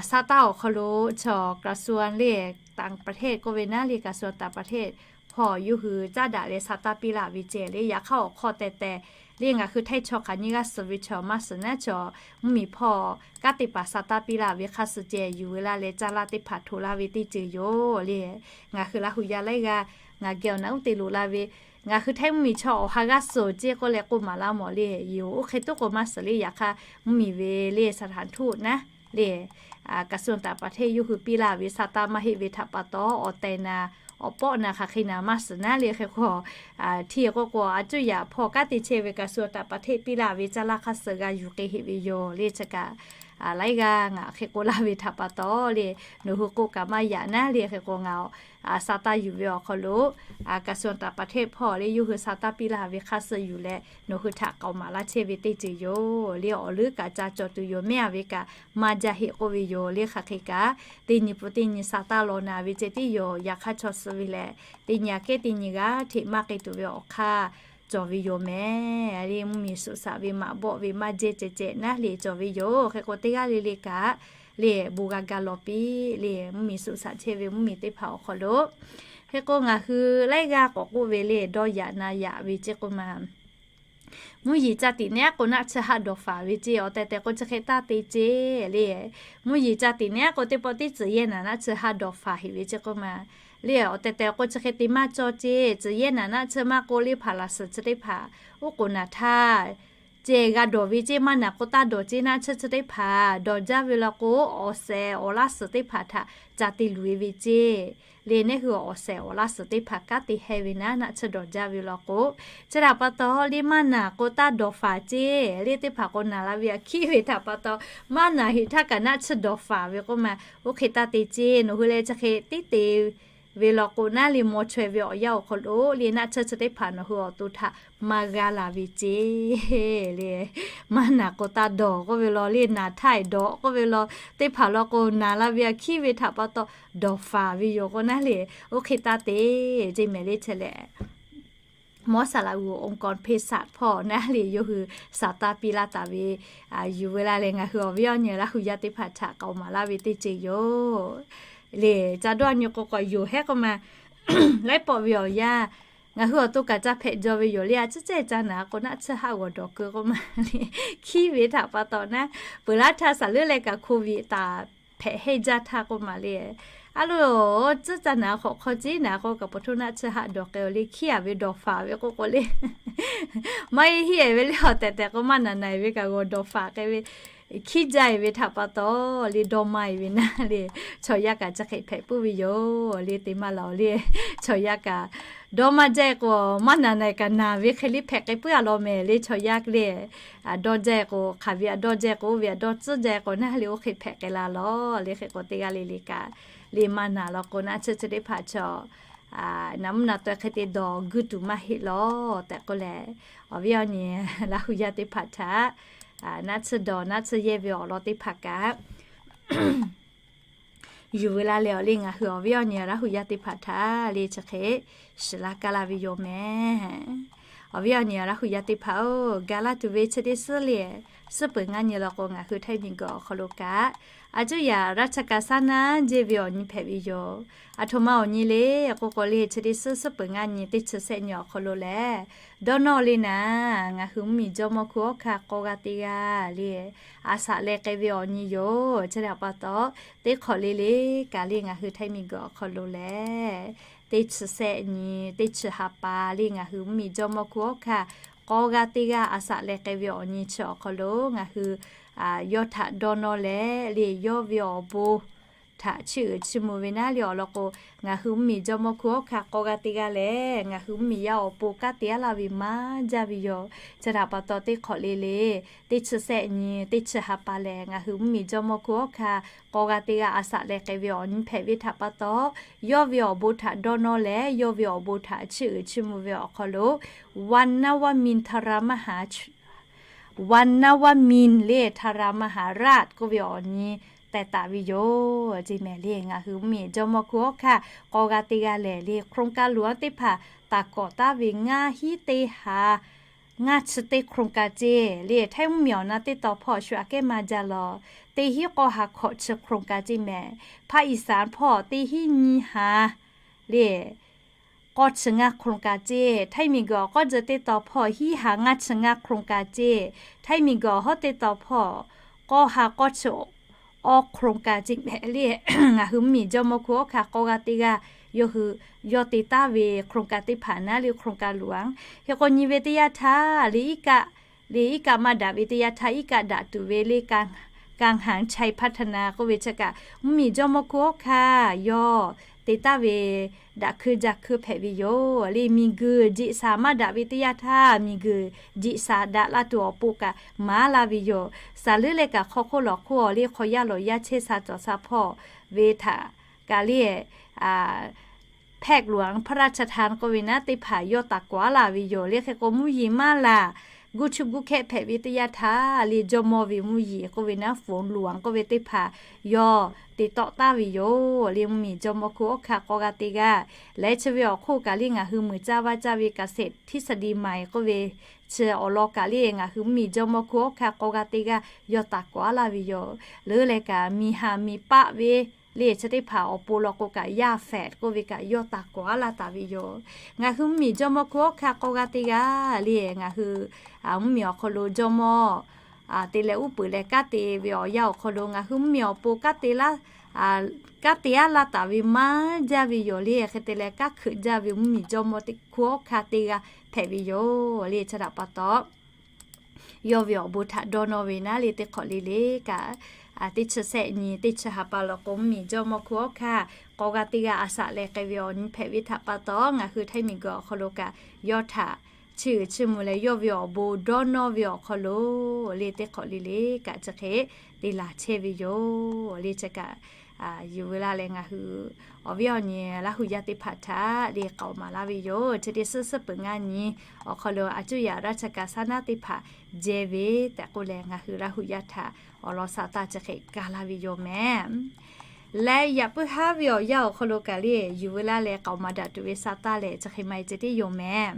sa taˇ awˬ hk'aw lo chaw กระทรวง le ต่างประเทศ k'oˆ ve naˉ le กระทรวงต่างประเทศ hpawˇ yawˇ hui caˉ daꞈ leh sa taˇ piˇ laˇ ve ceh le. Yaꞈ hk'aˇ awˬ hk'aw teh teh le ngaˬ hui htaiˇ chaw hk'aˬ nyiˇ g'aˇ suh ve chaw maˇ suhˍ naˉ chaw mvuhˇmiˬ hpawˇ kanˉ te paˍ sa taˇ piˇ laˇ ve hk'a suh ceh yuˬ veu laˇ leh caˇ laˇ teˇ hpaˍ hto laˇ ve teˇ ceuˬ yoˬ le. Ngaˬ hui Laˇ huˍ yaˇ laiˉ g'aˇ ngaˬ geh awˬ naˬ uˉ te loꞈ la ve, ngaˬ hui htaiˇ mvuhˇmiˬ chaw awˬ ha g'aˇ suhˍ ceˇ k'oˆ leh k'oˆ maˍ laˇ mawˬ le. Yoˬ oˇ hk'e tuˉ k'o maˇ suhˍ le. Yaꞈ hk'aˇ mvuhˇmiˬ ve le สถานทูต naˉ le กระทรวงต่างประเทศ yawˇ hui piˇ laˇ ve sa taˇ maˇ heˆ ve htaꞈ pa taw awˬ teh na awˬ pawˆ na hk'aˬ hk'e na maˇ suhˍ naˉ le. Hk'e k'o hteˇ k'oˆ k'o a cuˇ yaꞈ hpawˇ kanˉ te chehˇ ve กระทรวงต่างประเทศ piˇ laˇ ve caˇ laˇ hk'a suh g'a yuˬ k'ai heˆ ve yoˬ le. Chi kaꞈ laiˉ g'aˇ ngaˬ hk'e k'oˆ laˇ ve htaꞈ pa taw le, nawˬ hui k'oˆ kaꞈ maˇ yaꞈ naˉ le. Hk'e k'o ngaˬ sa taˇ yuˬ ve awˬ hk'aw lo กระทรวงต่างประเทศ hpawˇ le yawˇ hui sa taˇ piˇ laˇ ve hk'a suh yuˬ leh nawˬ hui htaꞈ k'aoˍ maˍ laˇ chehˇ ve teˇ ceuˬ yoˬ le. Awˬ leuˉ kaꞈ ca cawˬ tuˬ yoˬ mehˉ a ve kaꞈ maˇ jaˇ heˆ k'oˆ ve yoˬ le. Hk'aˬ hk'e kaꞈ teˇ nyi pun teˇ nyi sa taˇ law na ve ceh tiˉ yoˬ. Yaꞈ hk'aˇ chaw suh ve lehˬ teˇ nyi aꞈ kehˉ teˇ nyi g'aˇ hteꞈ maˇ k'ai tuˬ ve awˬ hk'aˇ cawˬ ve yoˬ mehˍ le. Mvuhˇmiˬ suhˍ shaꞈ ve maꞈ bawˆ ve maˇ jehˇ ceh ceh naˉ le cawˬ ve yoˬ. Hk'e k'o teˇ g'aˇ le le kaꞈ le bon g'a ga lawˬ piˇ le. Mvuhˇmiˬ suhˍ shaꞈ chehˇ ve mvuhˇmiˬ teˇ hpaˍ awˬ hk'aw lo hk'e k'o ngaˬ hui laiˉ g'aˇ k'awꞈ k'oˆ ve le dawˇ yaꞈ na yaꞈ ve ceˇ k'oˆ ma mvuhˇ yeˬ ca tiꞈ nehˉ k'o naˆ tsuhˇ haˆ dawˬ faˍ ve ceˇ. Awˬ tehˬ tehˬ k'o chi hk'e taˇ te ceˇ le. Mvuhˇ yeˬ ca tiꞈ nehˉ k'o teˇ pawˆ tiˉ tcuhˬ yehˇ naˬ naˆ tsuhˇ haˆ dawˬ faˍ heꞈ ve ceˇ k'oˆ ma le. Awˬ tehˬ tehˬ k'o chi hk'e te maˇ cawˇ ceˇ. Tcuhˬ yehˇ naˬ naˆ tsuhˇ maˇ k'oˆ le hpaˍ laˬ suhˍ chi teˇ hpaˍ oˉ k'oˍ naˬ htaˇ ceh g'a dawˬ ve ceˇ. Maˇ naˬ k'o taˇ dawˬ ceˇ. Naˆ tsuhˇ chi teˇ hpaˍ dawˬ jaˇ ve law k'o awˬ shehˍ awˬ laˇ suhˍ teˇ hpaˍ htaꞈ ca te luˬ e ve ceˇ le. Neˇ hui awˬ shehˍ awˬ laˇ suhˍ teˇ hpaˍ kanˉ te heh ve naˉ naˆ tsuhˇ dawˬ jaˇ ve law k'o, chi htaꞈ pa taw le maˇ naˬ k'o taˇ dawˬ faˍ ceˇ. Le teˇ hpaˍ k'o naˬ la ve aꞈ hkiˉ ve htaꞈ pa taw maˇ naˬ heꞈ htaˇ kaꞈ naˆ tsuhˇ dawˬ faˍ ve k'oˆ ma oˇ hk'e taˇ te ceˇ. Nawˬ hui leh chi hk'e tiˉ te ve law k'o naˉ le maw chaweh ve awˬ yanˇ awˬ hk'aw lo le naˆ tsuhˇ chi teˇ hpaˍ nawˬ hui awˬ to htaꞈ maˇ g'a laˬ ve ceˇ le. Maˇ naˬ k'o taˇ dawˬ k'oˆ ve law le naˬ htaˇ dawˬ k'oˆ ve law teˇ hpaˍ law k'o naˬ la ve aꞈ hkiˉ ve htaꞈ pa taw dawˬ faˍ ve yoˬ k'o naˉ le oˇ hk'e taˇ te ceˇ mehˍ le. Chi lehˬ มอสซาลาฮู องค์กรเภสัช hpawˇ naˉ le yawˇ hui sa taˇ piˇ laˇ taˍ ve yuˬ veu laˇ leh ngaˬ hui awˬ viˉ awˬ nyi Laˇ huˍ yaˇ teˇ hpaˍ htaꞈ k'aoˍ maˍ laˇ ve teˇ ceuˬ yoˬ. Le ca dawˇ nyi k'o k'awꞈ yoˬ hehˉ k'oˆ ma laiˉ pawˆ ve awˬ yanˇ ngaˬ hui awˬ to kaꞈ ca hpehꞈ jaw ve yoˬ le. A ciˉ cehˇ ca naˬ k'o naˆ tsuhˇ haˆ g'awˬ dawˬ keu k'oˆ ma le hkiˉ ve htaꞈ pa taw naˉ peuˬ laˇ htaˇ saˍ leuˉ leh kaꞈ โควิด taˍ hpehꞈ hehnˇ jaˇ htaˇ k'oˆ ma le. A lo, tcuhˉ ca naˬ hk'awꞈ hk'aw ciˉ naˬ k'o kaꞈ ปวดท้อง naˆ tsuhˇ haˆ dawˬ k'ai-o le hkiˉ a ve dawˬ faˍ ve k'oˆ k'o le maˇ heˆ heˆ ve le. Awˬ tehˬ tehˬ k'o maˇ naˬ naˬ ve kaꞈ g'awˬ dawˬ faˍ k'ai ve hkiˉ jaˇ-e ve htaꞈ pa taw, le dawˇ maˇ-e ve naˉ le, chaw yaˇ kaꞈ chi hk'e hpehꞈ puiˉ ve yoˬ le. Te maˇ laˬ le, chaw yaˇ kaꞈ dawˇ maˇ jaˇ-e k'o, maˇ naˬ naˬ kaꞈ naˬ ve hk'e le hpehꞈ k'ai puiˉ-a law mehˍ le. Chaw yaˇ le, dawˇ jaˇ-e k'o, hk'aˬ ve htaꞈ dawˇ jaˇ k'o, oˇ ve htaꞈ dawˇ tcuhˉ jaˇ-e k'o naˉ le, oˇ hk'e hpehꞈ k'ai la law le. Hk'e k'o teˇ g'aˇ le le kaꞈ le maˇ naˬ law k'o, naˆ tsuhˇ chi teˇ hpaˍ chaw naꞈ mvuhˇ naꞈ taweh hk'e te dawˬ guˇ tuˬ maˇ heˆ law tehꞈ k'oˆ leh, awˬ viˉ awˬ nyi Laˇ hu yaˇ teˇ hpaˍ htaꞈ naˆ tsuhˇ dawˬ naˆ tsuhˇ yehˇ ve awˬ lawn teˇ hpaˍ kaꞈ yuˬ veu la leh awˬ le, ngaˬ hui awˬ viˉ awˬ nyi Laˇ hu yaˇ teˇ hpaˍ htaꞈ le chi hk'e shiˍ laˇ kaˇ laˇ ve yoˬ mehˍ. Awˬ viˉ awˬ nyi Laˇ hu yaˇ teˇ hpaˍ-oˬ, ga laˇ tuˬ ve chi teˇ suhˉ le, suhˉ peuˬ ngaˇ nyi law k'o, ngaˬ hui Htaiˇ miˬguiˬ awˬ hk'aw lo kaꞈ, a cuˇ yaꞈ raˇ cha ka saˉ naˉ jehˇ ve awˬ nyi hpehꞈ ve yoˬ. Aˬ htoꞈ ma awˬ nyi le k'oˆ k'o le, chi teˇ suhˉ suhˉ peuˬ ngaˇ nyi teˇ chi sehˆ nyi awˬ hk'aw lo lehˬ, dawˇ nawˇ le naˉ, ngaˬ hui mvuhˇmiˬ jawˇmawˇ hkui awˉ hkaˇ k'aw g'a teˇ g'aˇ le, a saꞈ leh k'ai ve awˬ nyi yoˬ. Chi htaꞈ pa taw, teˇ hk'awꞈ le le kaꞈ le ngaˬ hui Htaiˇ miˬguiˬ awˬ hk'aw lo lehˬ, teˇ chi sehˆ nyi, teˇ chi ha pa le ngaˬ hui mvuhˇmiˬ jawˇmawˇ hkui awˉ hkaˇ k'aw g'a teˇ g'aˇ a saꞈ leh k'ai ve awˬ nyi chi awˬ hk'aw lo ngaˬ hui yawˇ htaꞈ dawˇ nawˇ leh le, yawˇ ve awˬ bon htaꞈ chiˇ uiˍ chiˇ mvuh ve naˉ le awˬ lawn k'o, ngaˬ hui mvuhˇmiˬ jawˇmawˇ hkui awˉ hkaˇ k'aw g'a teˇ g'aˇ lehˬ, ngaˬ hui mvuhˇmiˬ yaˇ awˬ pon kanˉ te aˉ laˇ ve maˇ jaˇ ve yoˬ. Chi htaꞈ pa taw teˇ hk'awꞈ le le, teˇ chi sehˆ nyi, teˇ chi ha pa lehˬ, ngaˬ hui mvuhˇmiˬ jawˇmawˇ hkui awˉ hkaˇ k'aw g'a teˇ g'aˇ a saꞈ leh k'ai ve awˬ nyi hpehꞈ ve htaꞈ pa taw, yawˇ ve awˬ bon htaꞈ dawˇ nawˇ leh, yawˇ ve awˬ bon htaꞈ chiˇ uiˍ chiˇ mvuh ve awˬ hk'aw lo, Vanavāmin Tharamaha, Vanavāmin le Tharamaha raˆ k'oˆ ve awˬ nyi teh taˍ ve yoˬ. Chi mehˍ le ngaˬ hui mvuhˇmiˬ jawˇmawˇ hkui awˉ hkaˇ k'aw g'a teˇ g'aˇ lehˬ le, โครงการ luˬ-anˉ teˇ hpaˍ taˍ kawꞈ taˉ ve ngaˇ hinˉ teˇ ha ngaˇ chi teˇ โครงการ ceˇ le, Htaiˇ mvuhˇmiˬ awˬ na teˇ taw hpawˇ shu aꞈ kehˉ maˇ jaˇ law. Teˇ hinˉ k'awˇ ha hkawꞈ chi โครงการ ceˇ mehˍ. ภาคอีสาน hpawˇ teˇ hinˉ nyiˇ ha le k'awˇ chi ngaˇ โครงการ ceˇ. Htaiˇ miˬguiˬ awˬ k'awˇ jeh teˇ taw hpawˇ hiˉ ha ngaˇ chi ngaˇ โครงการ ceˇ. Htaiˇ miˬguiˬ awˬ hawˉ teˇ taw hpawˇ k'awˇ ha k'awˇ chi awˇ โครงการ ceˇ mehˍ le. Ngaˬ hui mvuhˇmiˬ jawˇmawˇ hkui awˉ hkaˇ k'aw g'a teˇ g'aˇ yawˇ hui yawˇ te taˉ ve โครงการ teˇ hpaˍ naˉ le โครงการ luˬ-anˉ. Hk'e k'o nyi ve teˇ yanˇ htaˇ le iˉ kaˆ le iˉ kaˆ maˇ daꞈ ve teˇ yanˇ htaˇ iˉ kaˆ daꞈ tuˬ ve le กังหันชัยพัฒนา k'oˆ ve chi kaꞈ mvuhˇmiˬ jawˇmawˇ hkui awˉ hkaˇ yawˇ te taˉ ve daꞈ hkui jaˇ hkui hpehꞈ ve yoˬ le. Miˬguiˬ jeꞈ shaˍ maˇ daꞈ ve teˇ yanˇ htaˇ miˬguiˬ jeꞈ shaˍ daꞈ la tuˬ awˬ pon kaꞈ maˍ laˇ ve yoˬ. Saˍ leuˉ leh kaꞈ hk'aw hk'oˆ lawˬ hk'oˆ awˬ le hk'aw yaˇ lawˬ yaˇ chehˇ sha cawˬ sha hpawˇ ve htaꞈ kaꞈ le แพ็คหลวงพระราชทาน k'oˆ ve naˉ teˇ hpaˍ yawˇ taˍ kawꞈ aˉ laˇ ve yoˬ le. Hk'e k'o mvuhˇ yeˬ maˇ laˬ, guˇ chuˇ guˇ hkehˆ hpehꞈ ve teˇ yanˇ htaˇ le jawˇmawˇ ve mvuhˇ yeˬ k'oˆ ve naˉ ฝนหลวง k'oˆ ve teˇ hpaˍ yawˇ te tawˆ taˍ ve yoˬ le. Mvuhˇmiˬ jawˇmawˇ hkui awˉ hkaˇ k'aw g'a teˇ g'aˇ leh chi ve awˬ hk'oˆ kaꞈ le ngaˬ hui muiˬ caˇ vaˇ caˇ ve เกษตรทฤษฎีใหม่ k'oˆ ve chi awˬ lawn kaꞈ le ngaˬ hui mvuhˇmiˬ jawˇmawˇ hkui awˉ hkaˇ k'aw g'a teˇ g'aˇ yawˇ taˍ kawꞈ aˉ laˇ ve yoˬ. Leuˉ leh kaꞈ miˬ haˍ miˬ paˆ ve le chi teˇ hpaˍ awˬ pon law k'o kaꞈ yaˇ แฝด k'oˆ ve kaꞈ yawˇ taˍ kawꞈ aˉ laˇ taˍ ve yoˬ. Ngaˬ hui mvuhˇmiˬ jawˇmawˇ hkui awˉ hkaˇ k'aw g'a teˇ g'aˇ le ngaˬ hui mvuhˇmiˬ awˬ hk'aw lo jawˇmawˇ te leh uˉ peunˍ leh kanˉ te ve awˬ yanˇ awˬ hk'aw lo ngaˬ hui mvuhˇmiˬ awˬ pon kanˉ te laˇ kanˉ te aˉ laˇ taˍ ve maˇ jaˇ ve yoˬ le. Hk'e te leh kanˉ hkeuꞈ jaˇ ve mvuhˇmiˬ jawˇmawˇ hkui awˉ hkaˇ teˇ g'aˇ hpehꞈ ve yoˬ le. Chi htaꞈ pa taw yawˇ ve awˬ bon htaꞈ dawˇ nawˇ ve naˉ le teˇ hk'awꞈ le le kaꞈ, teˇ chi sehˆ nyi teˇ chi ha pa law k'o mvuhˇmiˬ jawˇmawˇ hkui awˉ hkaˇ k'aw g'a teˇ g'aˇ a shaꞈ leh k'ai ve awˬ nyi hpehꞈ ve htaꞈ pa taw ngaˬ hui Htaiˇ miˬguiˬ awˬ hk'aw lo kaꞈ yawˇ htaꞈ chiˇ uiˍ chiˇ mvuh leh yawˇ ve awˬ bon dawˇ nawˇ ve awˬ hk'aw lo le teˇ hk'awꞈ le le kaꞈ chi hk'e te laˬ chehˇ ve yoˬ le. Chi kaꞈ yuˬ veu laˇ leh ngaˬ hui awˬ viˉ awˬ nyi Laˇ hu yaˇ teˇ hpaˍ htaꞈ le k'aoˍ maˍ laˇ ve yoˬ. Chi teˇ suhˉ suhˉ peuˬ ngaˇ nyi awˬ hk'aw lo a cuˇ yaꞈ raˇ cha ka saˉ naˉ teˇ hpaˍ jehˇ ve tehꞈ k'oˆ leh ngaˬ hui Laˇ hu yaˇ htaꞈ awˬ lawn sa taˇ chi hk'e kaˇ laˇ ve yoˬ mehˍ. Leh yaꞈ puiˉ haˉ ve awˬ yanˇ awˬ hk'aw lo kaꞈ le yuˬ veu laˇ leh k'aoˍ maˍ daꞈ tuˬ ve sa taˇ leh chi hk'e maˇ heˆ ceh tiˉ yoˬ mehˍ.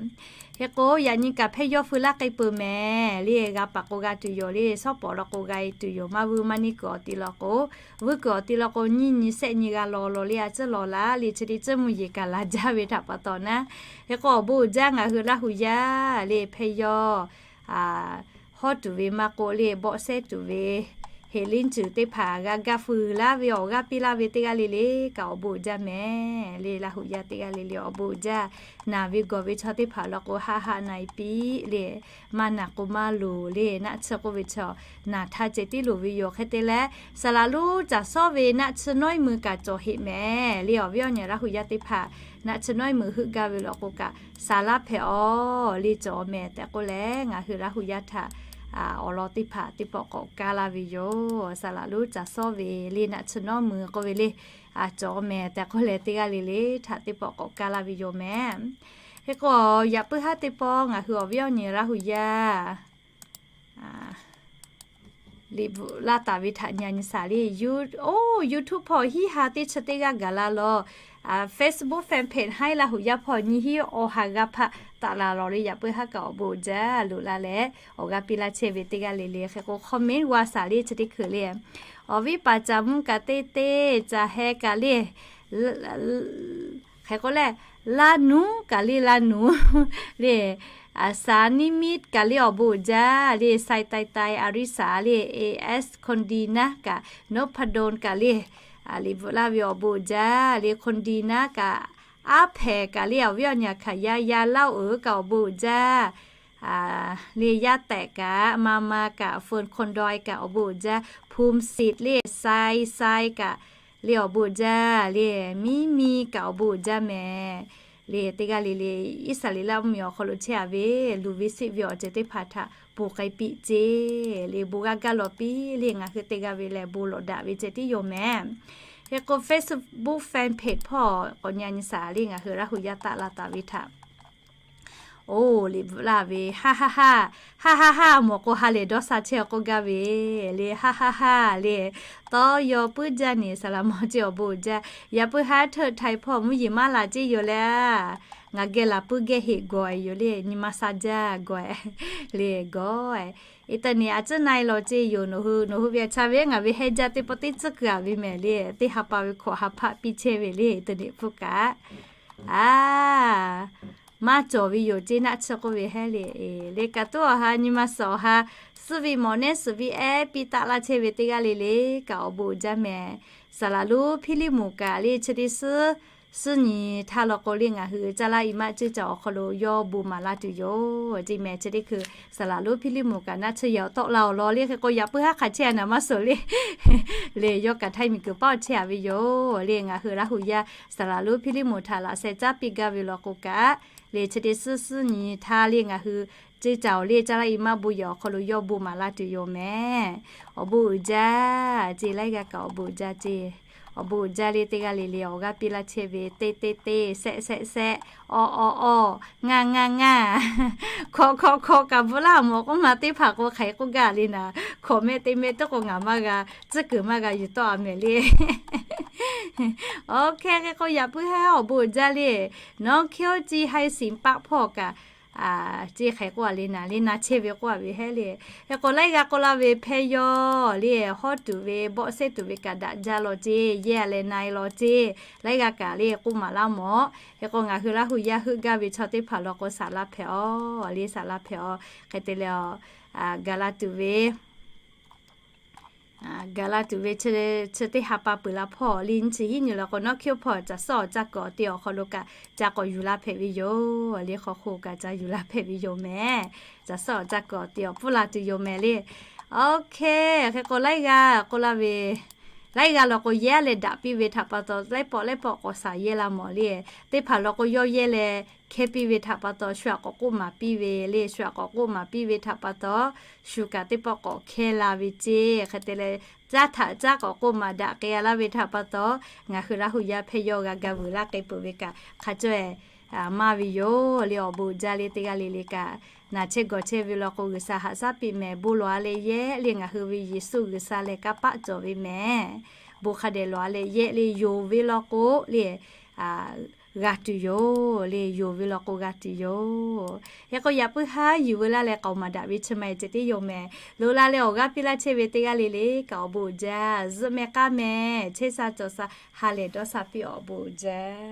Hk'e k'o yaꞈ nyi kaꞈ hpehˇ yawˇ feu laˇ k'ai peuˬ mehˍ le. G'a paˍ k'o g'a tuˬ yoˬ le, shawˉ pawˍ law k'o g'a e tuˬ yoˬ. Maˇ vuiˇ maˇ neˇ kuiˬ awˬ ti law k'o, vuiˇ kuiˬ awˬ ti law k'o nyiˇ nyi sehˆ nyi g'a law law le a ciˉ law laˇ le chi teˇ ceuˬ mvuhˇ yeˬ kaꞈ la jaˇ ve htaꞈ pa taw naˉ. Hk'e k'o awˬ bon uiˍ jaˇ ngaˬ hui Laˇ hu yaˇ le hpehˇ yawˇ hawˉ tuˬ ve maˇ k'oˆ le bawˆ sehˉ tuˬ ve heˍ liˇ cuˬ teˇ hpaˍ g'a gaˇ fuiˍ laˇ ve awˬ g'aˇ piˇ laˇ ve teˇ g'aˇ le le kaꞈ awˬ bon uiˍ jaˇ mehˍ le. Laˇ huˍ yaˇ teˇ g'aˇ le le awˬ bon uiˍ jaˇ. Naˬ ve gawˬ ve chaw teˇ hpaˍ law k'o, ha ha naˬ e piˇ le. Maˇ naˬ k'o maˇ loˍ le. Naˆ tsuhˇ k'oˆ ve chaw naˬ htaˇ ceh tiˉ loˍ ve yoˬ. Hk'e te leh, saˍ laˍ lonˉ caˬ sawˉ ve naˆ tsuhˇ nawˉ iˉ mui kaꞈ cawˬ heˆ mehˍ le. Awˬ viˉ awˬ nyi Laˇ huˍ yaˇ teˇ hpaˍ, naˆ tsuhˇ nawˉ iˉ mui heuˆ gaˇ ve law k'o kaꞈ, saˍ laˇ hpehꞈ-aw le, cawˬ mehˍ tehꞈ k'oˆ leh, ngaˬ hui Laˇ huˍ yaˇ htaꞈ awˬ lawn teˇ hpaˍ teˇ pawˆ k'awꞈ kaˇ laˇ ve yoˬ. Saˍ laˍ lonˉ caˬ sawˉ ve le, naˆ tsuhˇ nawˉ iˉ mui k'oˆ ve le, cawˬ mehˍ tehꞈ k'oˆ leh, teˇ g'aˇ le le htaꞈ teˇ pawˆ k'awꞈ kaˇ laˇ ve yoˬ mehˍ. Hk'e k'o, yaꞈ puiˉ haˉ teˇ pawˆ ngaˬ hui awˬ viˉ awˬ nyi Laˇ huˍ yaˇ liꞈ bvuhꞈ laˇ taˍ ve htaꞈ nyi nyi shaˍ le. Oˇ, YouTube hpawˇ hiˉ ha teˇ chi teˇ g'aˇ gaˬ la law. Facebook fan page Haiˉ Laˇ huˍ yaˇ hpawˇ nyiˇ hiˉ awˬ ha g'aˇ hpaˆ taˍ laˬ lawˬ le. Yaꞈ puiˉ haˉ kaꞈ awˬ bon uiˍ jaˇ loꞈ la leh, awˬ g'aˇ piˇ laˇ chehˇ ve teˇ g'aˇ le le. Hk'e k'o, comment g'a shaˍ le chi teˇ hkui le. Awˬ viˉ paˍ caˍ mvuh kaꞈ teˇ teˇ, caˍ heh kaꞈ le, hk'e k'o leh, Laˇ nuˉ kaꞈ le, Laˇ nuˉ le, Saˍ niˇ miˆ kaꞈ le awˬ bon uiˍ jaˇ le. Sai tai tai, Aˍriˆ saˍ le, A S Hkon di naˉ kaꞈ, Noˇ hpa don kaꞈ le, liꞈ bvuhꞈ laˇ ve awˬ bon uiˍ jaˇ le. Hkon di naˉ kaꞈ, aˉ hpehˍ kaꞈ le, awˬ viˉ awˬ nyi hkanˍ yaˇ yaˇ Laˇ oˍ kaꞈ awˬ bon uiˍ jaˇ le. Yaˇ tehꞈ kaꞈ, ma ma kaꞈ, Fon Hkon daweh kaꞈ awˬ bon uiˍ jaˇ. Hpu siˍ le, Sai sai kaꞈ le awˬ bon uiˍ jaˇ le. Miˇ miˇ kaꞈ awˬ bon uiˍ jaˇ mehˍ le. Teˇ g'aˇ le le, Iˉsaˍreˍlaˆ mvuhˇmiˬ awˬ hk'aw lo chehˇ a ve, luˬ ve siˆ ve awˬ ceuˬ teˇ hpaˍ htaꞈ bon k'ai piˇ ceˇ le. Bon g'aˇ gaˇ lawˬ piˇ le. Ngaˬ hui teˇ g'aˇ ve lehˬ bon lawꞈ daꞈ ve ceh tiˉ yoˬ mehˍ. Hk'e k'o, Facebook fan page hpawˇ k'awꞈ nyi nyi shaˍ le, ngaˬ hui Laˇ huˍ yaˇ taˆ la taˍ ve htaꞈ. Oˇ, liꞈ bvuhꞈ laˇ ve, ha ha ha, ha ha ha mawˬ k'o, ha lehˬ dawˇ sha chehˇ k'oˆ gaˇ ve le. Ha ha ha le. Tawˇ yaw puiˉ jaˇ neˬ, saˍ laˍ mawˬ ceˇ awˬ bon uiˍ jaˇ. Yaꞈ puiˉ haˉ hteuˆ htaiˍ hpawˇ mvuhˇ yeˬ maˇ laˬ ceˇ yoˬ le. Ngaˬ geh laˬ puiˉ geh heꞈ gawˬ e yoˬ le. Nyi ma sha jaˇ gawˬ e le gawˬ e. Eˍteˍneˍ a ciˉ na e lawˬ ceˇ yoˬ. Nawˬ hui, nawˬ hui ve a cha ve ngaˬ ve heh jaˇ teˇ pawˆ teˇ tcuhˉ kuiˬ a ve mehˍ le. Teˇ ha pa ve hkawꞈ ha hpaˆ piˇ chehˇ ve le. Eˍteˍneˍ hpfuhˇ kaꞈ, a, maˇ cawˬ ve yoˬ ceˇ, naˆ tsuhˇ k'oˆ ve hehˉ le. Le kaꞈ tuˉ awˬ ha nyi ma suhˍ awˬ ha, suhˉ ve mawˬ nehˉ suhˍ ve ehˉ piˇ taˆ laˇ chehˇ ve teˇ g'aˇ le le kaꞈ awˬ bon uiˍ jaˇ mehˍ. Saˍ laˍ lonˉ Hpiˇliˇ moˍ kaꞈ le chi teˇ suhˉ suhˉ nyi htaˇ law k'o le, ngaˬ hui caˇ laˇ i maˆ ceˇ caˬ awˬ hk'aw lo yawˇ bon maˍ laˇ tuˬ yoˬ ceˇ mehˍ. Chi teˇ hkui saˍ laˍ lonˉ Hpiˇliˇ moˍ kaꞈ naˆ tsuhˇ yehˬ awˬ tawˆ la awˬ lawn le. Hk'e k'o, yaꞈ puiˉ haˉ hk'aˬ chehˇ a naˍ maˇ suhˍ le. Le yawˇ kaꞈ htaiˇ miˬ kuiˬ paˆ awˬ chehˇ a ve yoˬ le. Ngaˬ hui Laˇ huˍ yaˇ saˍ laˍ lonˉ Hpiˇliˇ moˍ htaꞈ laꞈ sheh caˉ piˇ gaˇ ve law k'o kaꞈ, le chi teˇ suhˉ suhˉ nyi htaˇ le ngaˬ hui ceˇ caˬ awˬ le caˇ laˇ i maˆ bon yehˬ awˬ hk'aw lo yawˇ bon maˍ laˇ tuˬ yoˬ mehˍ. Awˬ bon uiˍ jaˇ ceˇ, laiˉ g'aˇ kaꞈ awˬ bon uiˍ jaˇ ceˇ. Awˬ bon uiˍ jaˇ le. Teˇ g'aˇ le le awˬ g'aˇ piˇ laˇ chehˇ ve, teˇ teˇ teˇ, sehˆ sehˆ sehˆ, awˬ awˬ awˬ, ngaˬ ngaˬ ngaˬ, hkawꞈ hkawꞈ hkawꞈ kaꞈ bvuhꞈ laˇ mawˬ k'oˆ ma teˇ hpaˍ k'o hk'aˬ hk'e k'oˆ gaˇ le naˍ. Hkawꞈ mehˆ teˇ mehˆ tuˉ k'o ngaˬ maˇ g'a, tcuhˉ kuiˬ maˇ g'a yuˬ tawˆ a mehˍ le. Oˇ hk'e hk'e k'o, yaꞈ puiˉ haˉ awˬ bon uiˍ jaˇ le. Nawˉ hkiˇ oˇ ceˇ hai siˍ paˆ hpawˇ kaꞈ ceˇ hk'e k'oˆ a le naˍ le, na chehˇ ve k'oˆ a ve hehˉ le. Hk'e k'o, laiˉ g'aˇ k'oˆ laˇ ve hpehˇ yawˇ le, hawˉ tuˬ ve bawˆ sehˉ tuˬ ve kaꞈ daꞈ jaˇ law ceˇ, yehˇ a leh na e law ceˇ, laiˉ g'aˇ kaꞈ le k'oˆ maˍ laˇ mawˬ. Hk'e k'o, ngaˬ hui Laˇ huˍ yaˇ heuˆ gaˇ ve chaw teˇ hpaˍ law k'o, saˍ laˇ hpehꞈ aˬ le, saˍ laˇ hpehꞈ aˬ. Hk'e te leh, gaˬ la tuˬ ve gaˬ la tuˬ ve chi teˇ ha pa peuˬ la hpawˇ le, nyi chi hiˉ nyi law k'o, nawˉ hkiˇ oˇ hpawˇ caˬ suhˉ awˬ caˇ kuiˬ awˬ te awˬ hk'aw lo kaꞈ ca k'awꞈ yuˬ la hpehꞈ ve yoˬ le. Hk'aw hk'oˆ kaꞈ ca yuˬ la hpehꞈ ve yoˬ mehˍ. Caˬ suhˉ awˬ caˇ kuiˬ awˬ te awˬ pfuhˇ la tuˬ yoˬ mehˍ le. Oˇ hk'e hk'e k'o, laiˉ g'aˇ k'oˆ laˇ ve, laiˉ g'aˇ law k'o, yehˇ leh daꞈ piˇ ve htaꞈ pa taw, laiˉ pawˆ laiˉ pawˆ k'awꞈ shaˍ yehˇ la mawˬ le. Teˇ hpaˍ law k'o, yawˇ yehˇ leh hkehˇ piˇ ve htaꞈ pa taw, shu aꞈ k'awꞈ k'oˆ maˍ piˇ ve le. Shu aꞈ k'awꞈ k'oˆ maˍ piˇ ve htaꞈ pa taw, shu kaꞈ teˇ pawˆ k'awꞈ hkehˇ la ve ceˇ. Hk'e te leh, caˇ htaꞈ caˇ k'awꞈ k'oˆ maˍ daꞈ k'ai a laˇ ve htaꞈ pa taw, ngaˬ hui Laˇ huˍ yaˇ hpehˇ yawˇ g'a ga vuiˬ laˇ k'ai peuˬ ve kaꞈ hk'a caweh maˇ ve yoˬ le. Awˬ bon uiˍ jaˇ le. Teˇ g'aˇ le le kaꞈ, naˬ chehˇ gawˬ chehˇ ve law k'o, G'uiˬsha haꞈ shaˉ piˇ mehˍ. Bon lawˬ a leh yehˇ le, ngaˬ hui ve Yeˍsuˆ G'uiˬsha lehˬ kanˇ paˆ cawˬ ve mehˍ. Bon hk'a dehꞈ lawˬ a leh yehˇ le, yonˍ ve law k'o le, g'a tuˬ yoˬ le. Yonˍ ve law k'o g'a tuˬ yoˬ. Hk'e k'o, yaꞈ puiˉ haˉ yuˬ veu laˇ leh k'aoˍ maˍ daꞈ ve chi ma e ceh tiˉ yoˬ mehˍ. Loꞈ la leh awˬ g'aˇ piˇ laˇ chehˇ ve teˇ g'aˇ le le kaꞈ awˬ bon uiˍ jaˇ. Zuhˆ meh k'aˉ meh, chehˇ sha cawˬ sha, ha lehˬ dawˇ sha piˇ awˬ bon uiˍ jaˇ.